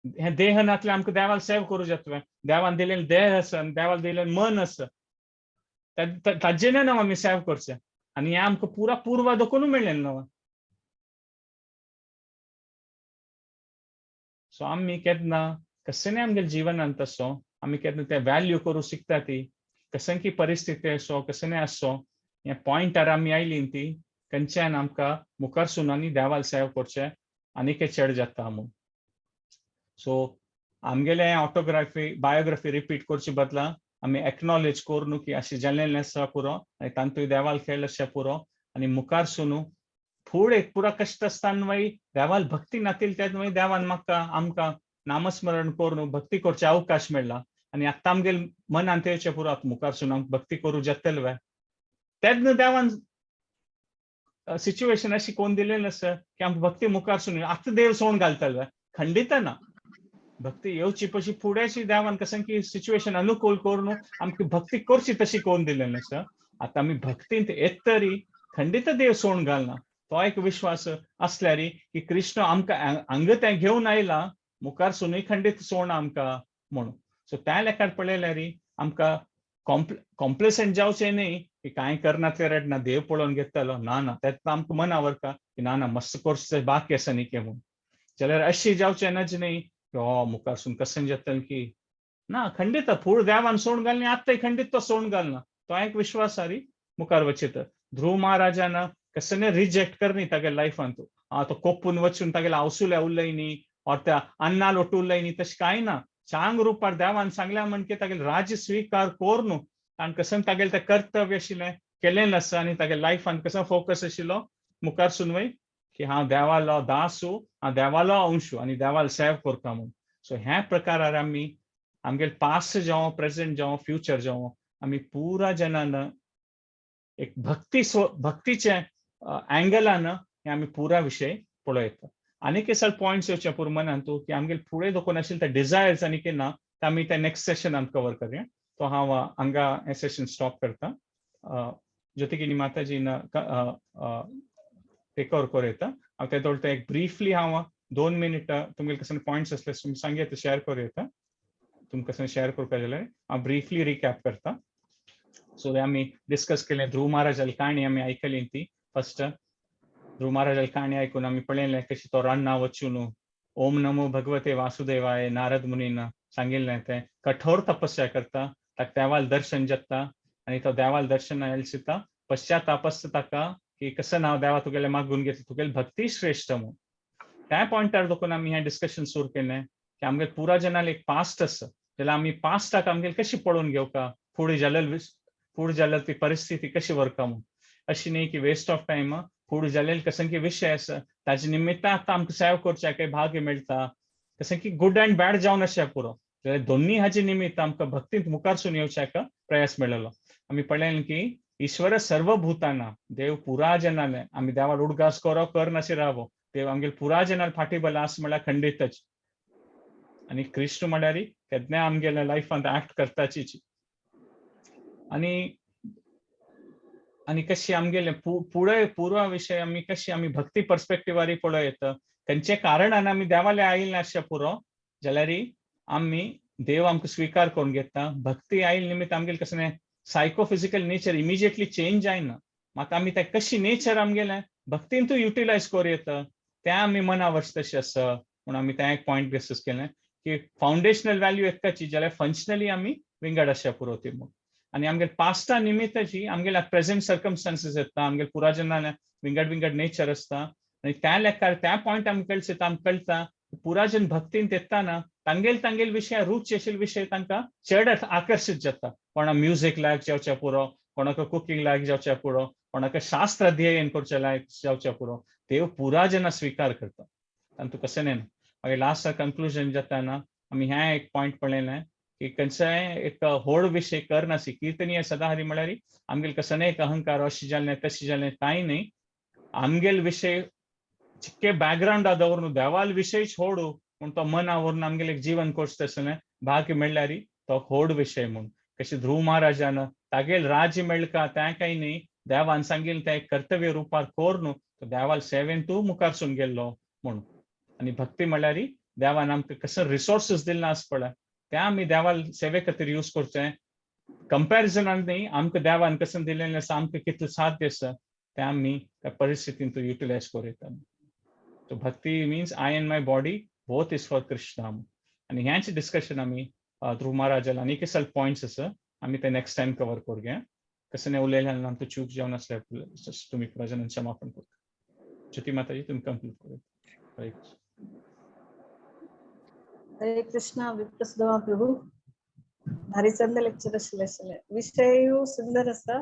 हे देह नातले आमकां देवाल सेव करूं जातलें, देवान दिलेलें देह आसा आनी देवान दिलेलें मन आसा, ताजें न्हू आमी सेव करचें. आनी हें आमकां पुरा पूर्वा देखून मेळ्ळें न्हू. सो आमी केन्ना कशें आमगेले जिवनांत तसो आमी केन्ना ते व्हॅल्यू करूं शिकता ती कशें की परिस्थिती आसो कशें आसो हे पॉयंटार आमी आयली ती खंयच्यान आमकां मुखारसून आनी देवाल सेव करचें आनीक चड जाता म्हूण. सो आमगेले ऑटोग्राफी बायोग्राफी रिपीट करचे बदला आमी एक्नॉलेज करून की अशें जाल्लें आसा पुरो आनी तांतूय देवाल खेळ अशें पुरो आनी मुखारसून फुडें पुरा कश्ट आसतना मागीर देवाल भक्ती नातील तेन्ना मागीर देवान म्हाका आमकां नामस्मरण करून भक्ती करचे अवकाश मेळ्ळा आनी आतां आमगेले मनांत येवचें पुरो आतां मुखारसून आमकां भक्ती करूं जातले वे, तेन्ना देवान सिच्युएशन अशी कोण दिलेली आसा की आमकां भक्ती मुखारसून आतां देव सोण घालतले खंडीत ना. भक्ती येवची पशी फुडें देवान कसं की सिच्युएशन अनुकूल करून आमकां भक्ती करची तशी कोण दिलेली आसा. आतां आमी भक्तींत येत तरी खंडीत देव सोण घालना, तो एक विश्वास असल्यार की कृष्ण आमकां हांगा तें घेवन आयला मुखार सुनूय खंडीत सोण आमकां म्हणून. सो त्या लेखार पळयल्यार आमकां कॉम्प्लेसंट जावचें न्ही की कांय करनातले रडना देव पळोवन घेतलो, ना ना तेन्ना आमकां मना व्हरता की ना ना मस्त कोर्स बाकी आसा न्ही के म्हूण. जाल्यार अशी जावचें नज न्ही की हो मुखारसून कशें जातलें की ना, खंडीत फूड देवान सोण घालना आतांय खंडीत तो सोण घालना, तो एक विश्वास आरी मुखार वचित. ध्रुव महाराजान कसं रिजेक्ट करनी तागे लायफांत, तो कोपून वचून तागेले आवसुल्या उरलय न्ही और त्या अन्ना लोटू उरलय न्ही, तशें कांय ना. चांग रुपार देवान सांगल्या म्हणके तागेले राज्य स्विकार करून ताणें कसं तागेलें तें कर्तव्य आशिल्लें केलें आसा आनी तागे लायफान कसो फोकस आशिल्लो मुखारसून वय की हांव देवालो दासू, हांव देवालो अंशू आनी देवाल सेव करता म्हूण. सो ह्या प्रकारार आमी आमगेले पास्ट जावं प्रेजेंट जावं फ्युचर जावं आमी पुरा जनान एक भक्ती भक्तीचे अँगलान हे आमी पुरा विशय पळयता. आनीक सर पॉयंट्स येवचे पुरो मनान तूं की आमगेले फुडें दोकोन आशिल्ले ते डिजायर्स आनी कितें ना ते आमी ते नेक्स्ट सेशनान कवर करुया. तो हांव हांगा हें सेशन स्टॉप करता. ज्योतिकिनी माताजीन टेक ओवर करूं येता. हांव ते दोळ एक ब्रीफली हांव 2 मिनीट तुमगेले कसले पॉयंट्स आसले तुमी सांगया शेअर करूं येता, तुमकां कसलें शेअर करपाक जाल्यार हांव ब्रीफली रिकॅप करता. सो आमी डिस्कस केलें ध्रुव महाराजाली काणी आमी आयकली ती. फर्स्ट ध्रुव महाराजाली काणी आयकून आमी पळयलें कशी तो रान्ना वचून ओम नमो भगवते वासुदेवाय नारद मुनीन सांगिल्लें तें कठोर तपस्या करता, ताका देवाल दर्शन जाता आनी तो देवाल दर्शन आयले पश्चाताप आसता ताका की कसं नांव देवा तुगेलें मागून घेतलें, तुगेली भक्ती श्रेश्ठ म्हूण. त्या पॉयंटार देखून आमी हें डिस्कशन सुरू केलें की आमगेले पुरा जनाले एक पास्ट आसा, जाल्यार आमी पास्टाक आमगेले कशी पळोवन घेवका, फुडें जालेली फुडें जालेली ती परिस्थिती कशी व्हरका म्हूण. अशी न्ही की वेस्ट ऑफ टायम, फुडें जालेले कसं की विशय आसा ताजे निमित्तान आतां आमकां सेव करच्याक भाग्य मेळटा, कसं की गुड अँड बॅड जावन अशें पुरो. जाल्यार दोन्ही हाजे निमित्त आमकां भक्तींत मुखारसून येवच्याक प्रयास मेळ्ळो. आमी पळयलें की ईश्वर सर्वभूताना देव पुरा जनाले आमी देवार उडगास करो कर नाशी रावो, देव आमगेले पुरा जनाल फाटी बला आस म्हळ्यार खंडीतच. आनी कृष्ण म्हळ्यार केन्नाय आमगेल्या लायफांत एक्ट करताची. आनी आनी कशी आमगेले पुढे पूर्वा विशय आमी कशी आमी भक्ती पर्सपेक्टिवारी पळोवं येता, खंयच्या कारणान आमी देवाले आयिल्ले आसचे पुरो, जाल्यार आमी देव आमकां स्विकार करून घेता. भक्ती आयल निमित्त आमगेले कसलें सायकोफिजिकल नेचर इमिजिएटली चेंज जायना, मात आमी ते कशी नेचर आमगेलें भक्तीन तूं युटिलायज करूं येता तें आमी मना वर्स तशें आसा. म्हूण आमी तें एक पॉयंट डिस्कस केलें की फावंडेशनल व्हॅल्यू एकची जाल्यार फंक्शनली आमी विंगड आसच्या पुरो ती म्हूण. आनी आमगेले पास्टा निमित्ताची आमगेल्या प्रेझेंट सर्कमस्टांसीस येता, आमगेले पुराजनान विंगड विंगड नेचर आसता आनी त्या लेखार त्या पॉयंट आमकां कळटा, आमकां कळटा पुराजन भक्तीन येताना तांगेल तांगेल विशय रूच आशिल्ले विशय तांकां चड आकर्शीत जाता. कोणा म्युजीक लायक जावच्या पुरो, कोणाक कुकींग लायक जावच्या पुरो, कोणाक शास्त्र अध्ययन करचें लायक जावच्या पुरो, देव पुराजना स्विकार करता. तांतूं कशें न्ही. मागीर लास्ट कंक्लुजन जाता ना आमी हें एक पॉयंट पळयलें की खंयचेय एक व्हड विशय करनासी किर्तनीय सदाहरी म्हळ्यार आमगेले कसो एक अहंकार अशें जालें तशें जालें कांय न्ही. आमगेल विशय चिक्के बॅकग्रावंडा दवरून देवाल विशय सोडू पूण तो मना व्हरून आमगेले एक जीवन कोर्स तसलें भाग्य मेळ्ळ्यार तो व्हड विशय म्हूण. कशें ध्रुव महाराजान तागेल राज्य मेळका तें कांय न्ही, देवान सांगिल्लें तें कर्तव्य रुपार करून तो देवाल सेवेन तूं मुखारसून गेल्लो म्हूण. आनी भक्ती म्हळ्यार देवान आमकां कसो रिसोर्सीस दिल्ले आसा पळय ते आमी देवाल सेवे खातीर यूज करचें. कंपॅरिजनान न्ही, आमकां देवान कसो दिलेलें आसा आमकां कितलें साध्य आसा तें आमी त्या परिस्थितीन तूं युटिलायज करूं येता. So bhakti means I and my body both is for Krishna. आनी ह्याच डिस्कशन आमी ध्रुव महाराजान आनी कसले पॉयंट्स आसा आमी ते नेक्स्ट टायम कवर करूया. कसं उलयल्यान आमकां चूक जावन आसल्यार तुमी प्रजनन क्षमापण करता. ज्योती माताजी तुमी कंक्लूड करूया. हरे कृष्ण. हरे कृष्णा. विप्रसुधमा प्रभू, भारी चंद लेक्चर आशिल्लें आशिल्लें, विशयूय सुंदर आसा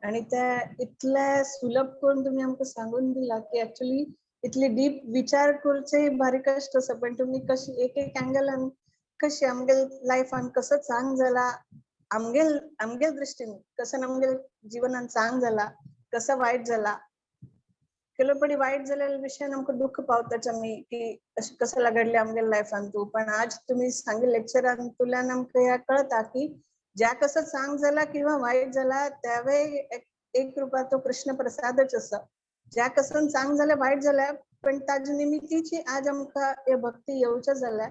आनी ते इतले सुलभ करून तुमी आमकां सांगून दिला की एक्चुअली इतली डीप विचार करचे भारी कश्ट आसा, पण तुमी कशी एक एक अँगलान कशी आमगेल लायफान कसो चांग जाला, आमगेल आमगेल दृश्टीन कसो आमगेल जिवनान चांग जाला कसो वायट जाला, केलो पडी वायट जाल्ल्या विशयान आमकां दुःख पावताच आमी की अशें कसं घडलें आमगेल लायफान तूं. पण आज तुमी सांगिल्ले लेक्चरान तुल्यान आमकां ह्या कळता की ज्या कसो चांग जाला किंवा वायट जाला त्यावे एक रुपार तो कृष्ण प्रसादच आसा. ज्या कसन चांग जाल्या वायट जाल्या पण ताजे निमित्तीची आज आमकां हे भक्ती येवचे जाल्या,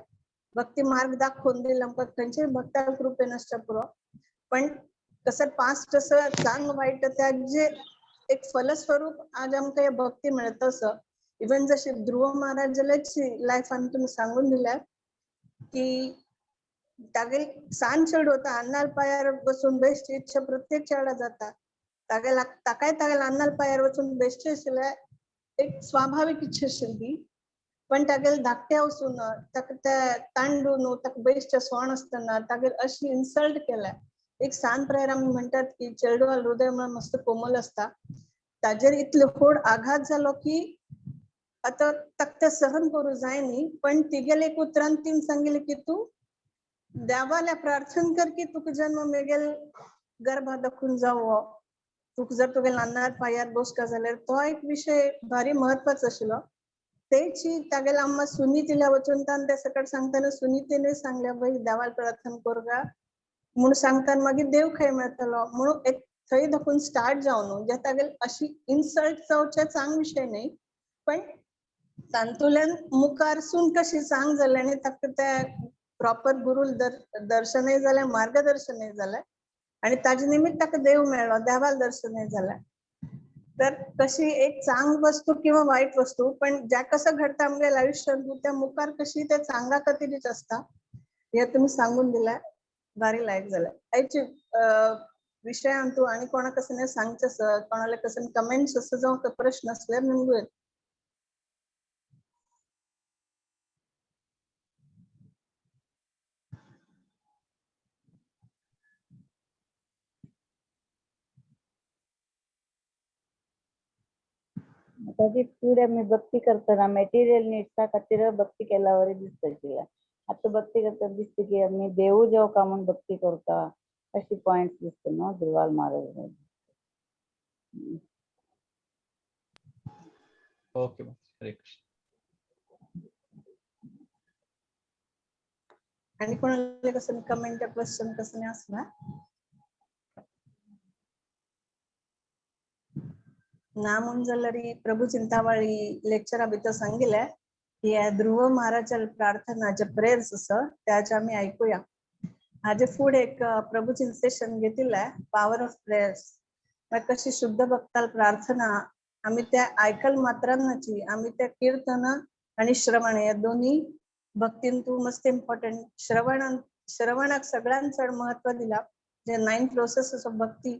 भक्ती मार्ग दाखोवन दिला आमकां खंयच्याय भक्ता कृपेन आसच्या पुरो. पण कसं पास्ट असं चांग वायट त्याजे एक फलस्वरूप आज आमकां हे भक्ती मेळता असं. इवन जशें ध्रुव महाराजाल्याची लायफान तुमी सांगून दिल्या की तागेल सान चेडूं वता अन्नाल पांयार बसून बेश्टी इच्छा प्रत्येक चेडा जाता, तागेला ताकाय तागेल अन्नाल पांयार वचून बेश्टे आशिल्ले एक स्वाभावीक इच्छा आशिल्ली ती, पण तागेल धाकट्या वचून ताका ते तांडून ताका बेश्टे सोण आसतना तागेल अशी इन्सल्ट केल्या. एक सान प्रायर आमी म्हणटात की चेडवाल हृदय म्हणून मस्त कोमल आसता, ताजेर इतलो व्हड आघात जालो की आतां ताका तें सहन करूं जाय न्ही. पण तिगेले एक उतरान तीन सांगिल्लें की तूं देवाल्या प्रार्थना कर की तुका जन्म मेगेल गर्भा दाखून जावो, तुका जर तुगेल अन्नार पांयार बसका जाल्यार. तो एक विशय भारी महत्वाचो आशिल्लो. तेची तागेले अम्मा सुनीतीला वचून तान ते सकट सांगतना सुनीतीने सांगले बाई देवाल प्रार्थना कर गा म्हूण सांगताना मागीर देव खंय मेळटलो म्हणून एक थंय दाखून स्टार्ट जावन जे तागेल अशी इन्सल्ट जावचे चांग विशय न्ही, पण तातूंतल्यान मुखारसून कशी चांग जालें आनी ताका ते प्रॉपर गुरू दर्शनय जालें, मार्गदर्शनय जालें आनी ताजे निमित्त ताका देव मेळ्ळो, देवाल दर्शनय जालें. तर कशी एक चांग वस्तू किंवा वायट वस्तू पण ज्या कसं घडता आमगेल्या आयुष्यात त्या मुखार कशी त्या चांगा खातीरच आसता हे तुमी सांगून दिलें, भारी लायक जालें. आयचे विशयान तूं आनी कोणाक कसं सांगचें आसा, कोणाले कसं कमेंट्स आसा जावं प्रश्न आसल्यार निमगून. ताजी फुडें आमी भक्ती करतना मटेरियल निड्सा खातीर भक्ती केल्या वरी दिसता आशिल्लें. आतां भक्ती करतना दिसता की आमी देवू जेवका म्हूण भक्ती करता अशी पॉयंट्स दिसता न्हू ध्रुवाल महाराज. ओके हरे कृष्ण. आनी कोणाले कसं कमेंट क्वेश्चन कसं आसला ना म्हूण जाल्यार प्रभू चिंतावाळी लेक्चरा भितर सांगिल्लें हे ध्रुव महाराजा प्रार्थना जे प्रेयर्स आसा त्याचे आमी आयकुया. हाजे फुडें एक प्रभूची सेशन घेतिल्लें पावर ऑफ प्रेयर्स. मागीर कशी शुद्ध भक्ताल प्रार्थना आमी त्या आयकल मात्रांची आमी त्या कीर्तन आणि श्रवण या दोन्ही भक्तीन तू मस्त इम्पॉर्टंट. श्रवणाक सगळ्यात चड महत्व दिला. जे 9 प्रोसेस ऑफ भक्ती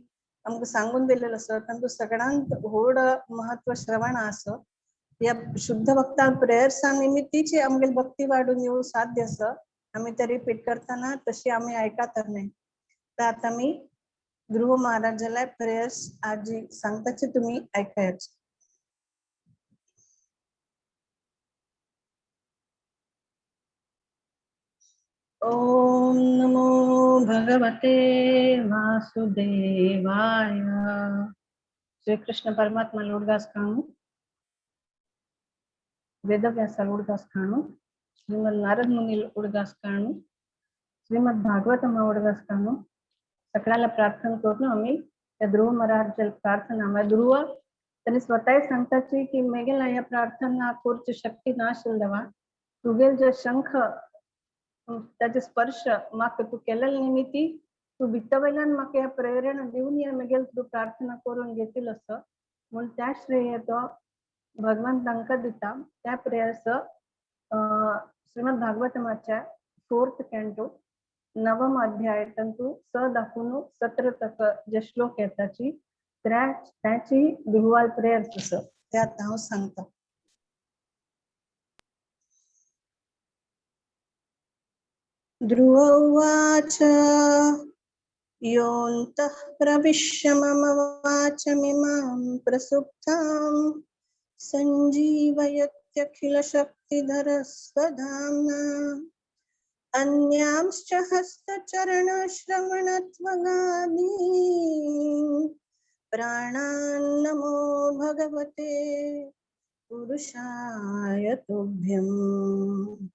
आमकां सांगून दिलेलं आसा तांतूत सगळ्यांत व्हड महत्व श्रवण आसा. या शुद्ध भक्ता प्रेयर्सा निमित्तीची आमगेली भक्ती वाडून येवं साध्य आसा. आमी ते रिपीट करतना तशी आमी आयकता न्ही. तर आतां आमी ध्रुव महाराजाला प्रेयर्स आजी सांगताची तुमी आयकायच. ओम नमो भगवते वासुदेवाय. श्री कृष्ण परमात्मा उडगास खाणू, वेदव्यासा उडगास खाणू, श्रीमद नारद मुनी उडगास खाणू, श्रीमद भागवत उडगास खाणू. सगळ्याला प्रार्थना करून आम्ही त्या ध्रुव महाराज प्रार्थना. ध्रुव त्यांनी स्वतः सांगताची की मेगेला या प्रार्थना करची शक्ती नाशिल्लवा, तुगेल जे शंख त्याचे स्पर्श म्हाका तू केलेले निमित्ती तू भित्त वयल्यान म्हाका ह्या प्रेरणा दिवन या मेगेल तूं प्रार्थना करून घेतील असो म्हूण त्या श्रेय तो भगवान तांकां दिता. त्या प्रेयर्स श्रीमद भागवतमाच्या 4th canto नवम अध्याय तंतू 6 दाखवून 17 तक जे श्लोक येताची त्याची ध्रुवाल प्रेयर्स असो ते आतां हांव सांगता. ध्रुव उवाच योऽन्तः प्रविश्य मम वाचमिमां प्रसुप्तां सञ्जीवयत्यखिलशक्तिधरस्वधाम्ना अन्यांश्च हस्तचरणश्रवणत्वगादीन् प्राणान् नमो भगवते पुरुषाय तुभ्यम्.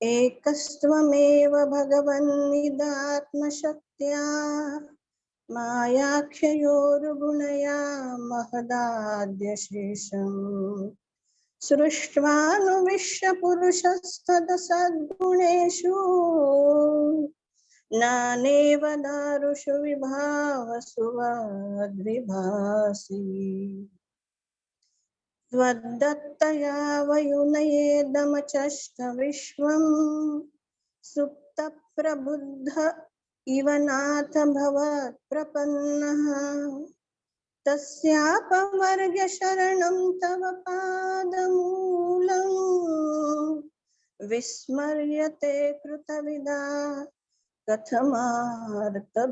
एकस्त्वमेव भगवन्निदात्मशक्त्या मायाख्ययोर्गुणया महदाद्यशेषं सृष्ट्वानुविश्य पुरुषस्तदसद्गुणेषु नानेव दारुषु विभावसुवद्विभासि. त्वद्दत्तया वयुनयेदमचष्ट विश्वं सुप्तप्रबुद्ध इव नाथ भवत्प्रपन्नः तस्यापवर्ग शरणं तव पादमूलं विस्मर्यते कृतविदा कथमार्तबन्धो.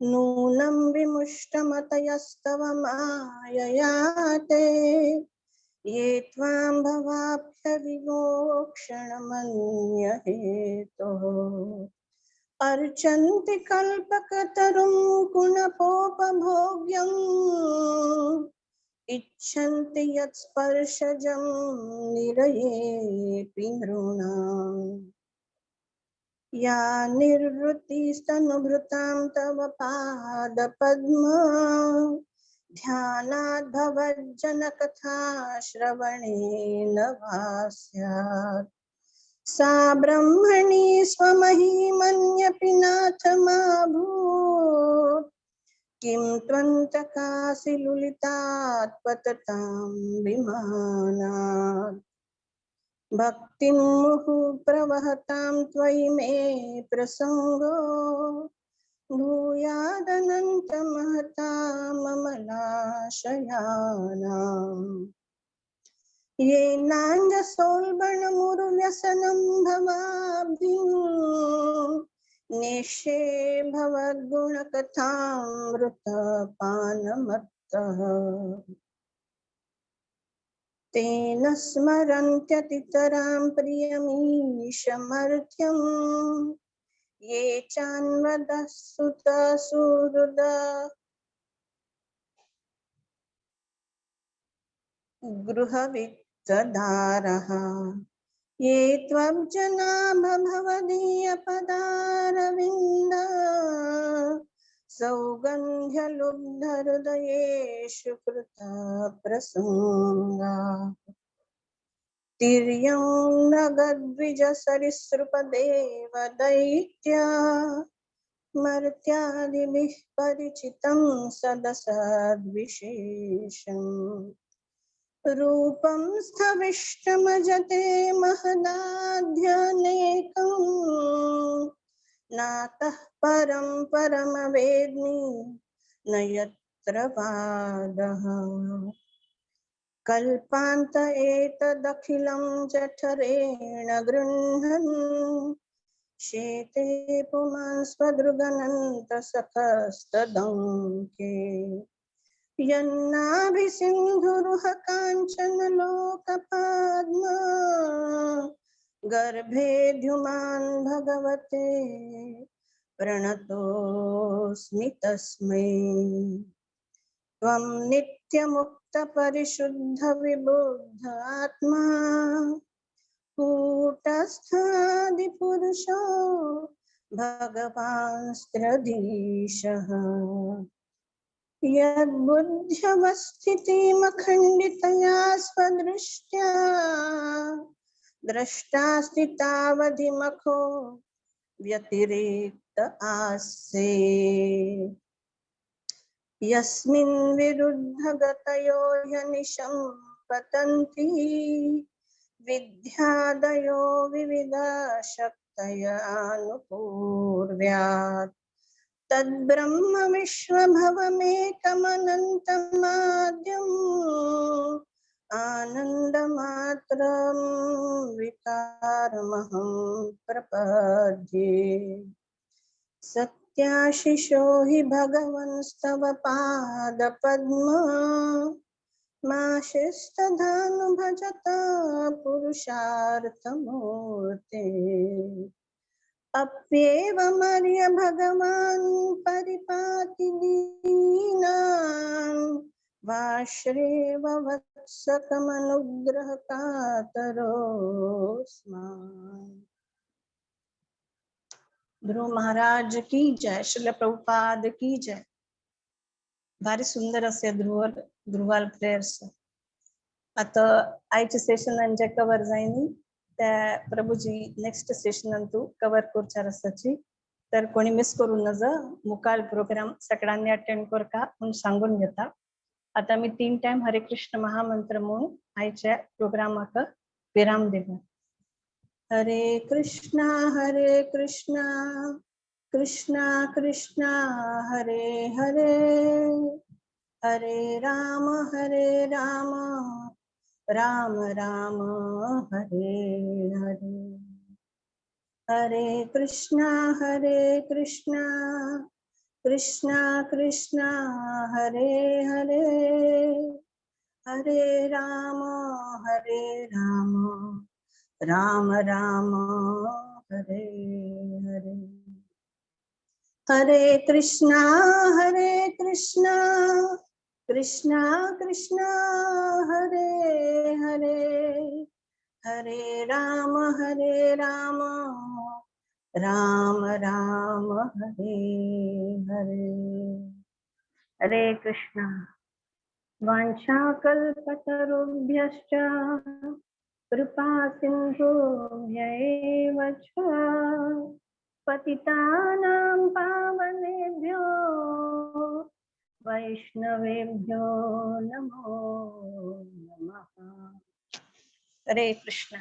नूनं विमुष्टमतयस्तव मायया ते ये त्वां भवाप्यविमोक्षणमन्यहेतोः अर्चन्ति कल्पकतरुं कुणपोपभोग्यं इच्छन्ति यत्स्पर्शजं निरयेऽपि नृणाम्. या निर्वृत्तिस्तनुभृतां तव पादपद्म ध्यानाद् भवज्जनकथा श्रवणेन वा स्यात्. सा ब्रह्मणि स्वमहिमन्यपि नाथ मा भूत् किं त्वन्तकासि लुलितात् पततां विमानात्. भक्तिं मुहुः प्रवहतां त्वयि मे प्रसङ्गो भूयादनन्तमहतां ममलाशयानाम्. येनाञ्जसोल्बणमुरुव्यसनं भवाब्धिं नेष्ये भवद्गुणकथामृतपानमत्तः. तेन स्मरन्त्यतितरां प्रियमीशमर्त्यं ये चान्वदः सुतसुहृद गृहवित्तदारः ये त्वब्जनाभ भवदीयपदारविन्द सौगन्ध्यलुब्धहृदयेषु कृता प्रसङ्गा। तिर्यं नगद्विजसरीसृपदेव दैत्या मर्त्यादिभिः परिचितं सदसद्विशेषम्। रूपं स्थविष्टमजते महदाध्यनेकं नातः परं परमवेद्मि न यत्र वादः। कल्पान्त एतदखिलं जठरेण गृह्णन् शेते पुमान् स्वदृगनन्तसखस्तदङ्के। यन्नाभिसिन्धुरुह काञ्चन लोकपद्मा गर्भे द्युमान् भगवते प्रणतोऽस्मि तस्मै। त्वं नित्यमुक्तपरिशुद्ध विबुद्ध आत्मा कूटस्थादिपुरुषो भगवांस्त्रधीशः। यद्बुद्ध्यवस्थितिमखण्डितया स्वदृष्ट्या द्रष्टास्ति तावधिमखो व्यतिरिक्त आस्ये। यस्मिन् विरुद्धगतयो ह्यनिशं पतन्ति विद्यादयो विविधा शक्तयानुपूर्व्यात्। तद्ब्रह्म विश्वभवमेकमनन्तमाद्यम् आनन्दमात्रं विकारमहं प्रपद्ये। सत्याशिषो हि भगवंस्तव पादपद्म माशिस्तधानुभजता पुरुषार्थमूर्ते। अप्येवमर्य भगवान् परिपाति दीनान् वाश्रेव वत्सकमनुग्रहकातरोऽस्मान्। ध्रुव महाराज की जय, श्रील प्रभुपाद की जय। भारी सुंदर असे ध्रुवाल प्रेयर्स। आता आयचे सेशनान जे कवर जायनी त्या प्रभुजी नेक्स्ट सेशनान तू कवर करचार आसाची, तर कोणी मिस करू नज। मुकाल प्रोग्राम सगळ्यांनी अटेंड करका म्हणून सांगून घेता। आता मी 3 टाइम हरे कृष्ण महामंत्र म्हणून आयच्या प्रोग्रामाक विराम दिला। हरे कृष्णा हरे कृष्णा कृष्णा कृष्णा हरे हरे, हरे राम राम राम हरे हरे। हरे कृष्णा कृष्णा कृष्णा हरे हरे, हरे राम राम राम हरे हरे। हरे कृष्णा कृष्णा कृष्णा हरे हरे, हरे राम राम राम हरे हरे। हरे कृष्णा। वाञ्छाकल्पतरुभ्यश्च कृपा सिन्धुभ्य एव च पतितानां पावनेभ्यो वैष्णवेभ्यो नमो नमः। हरे कृष्णा।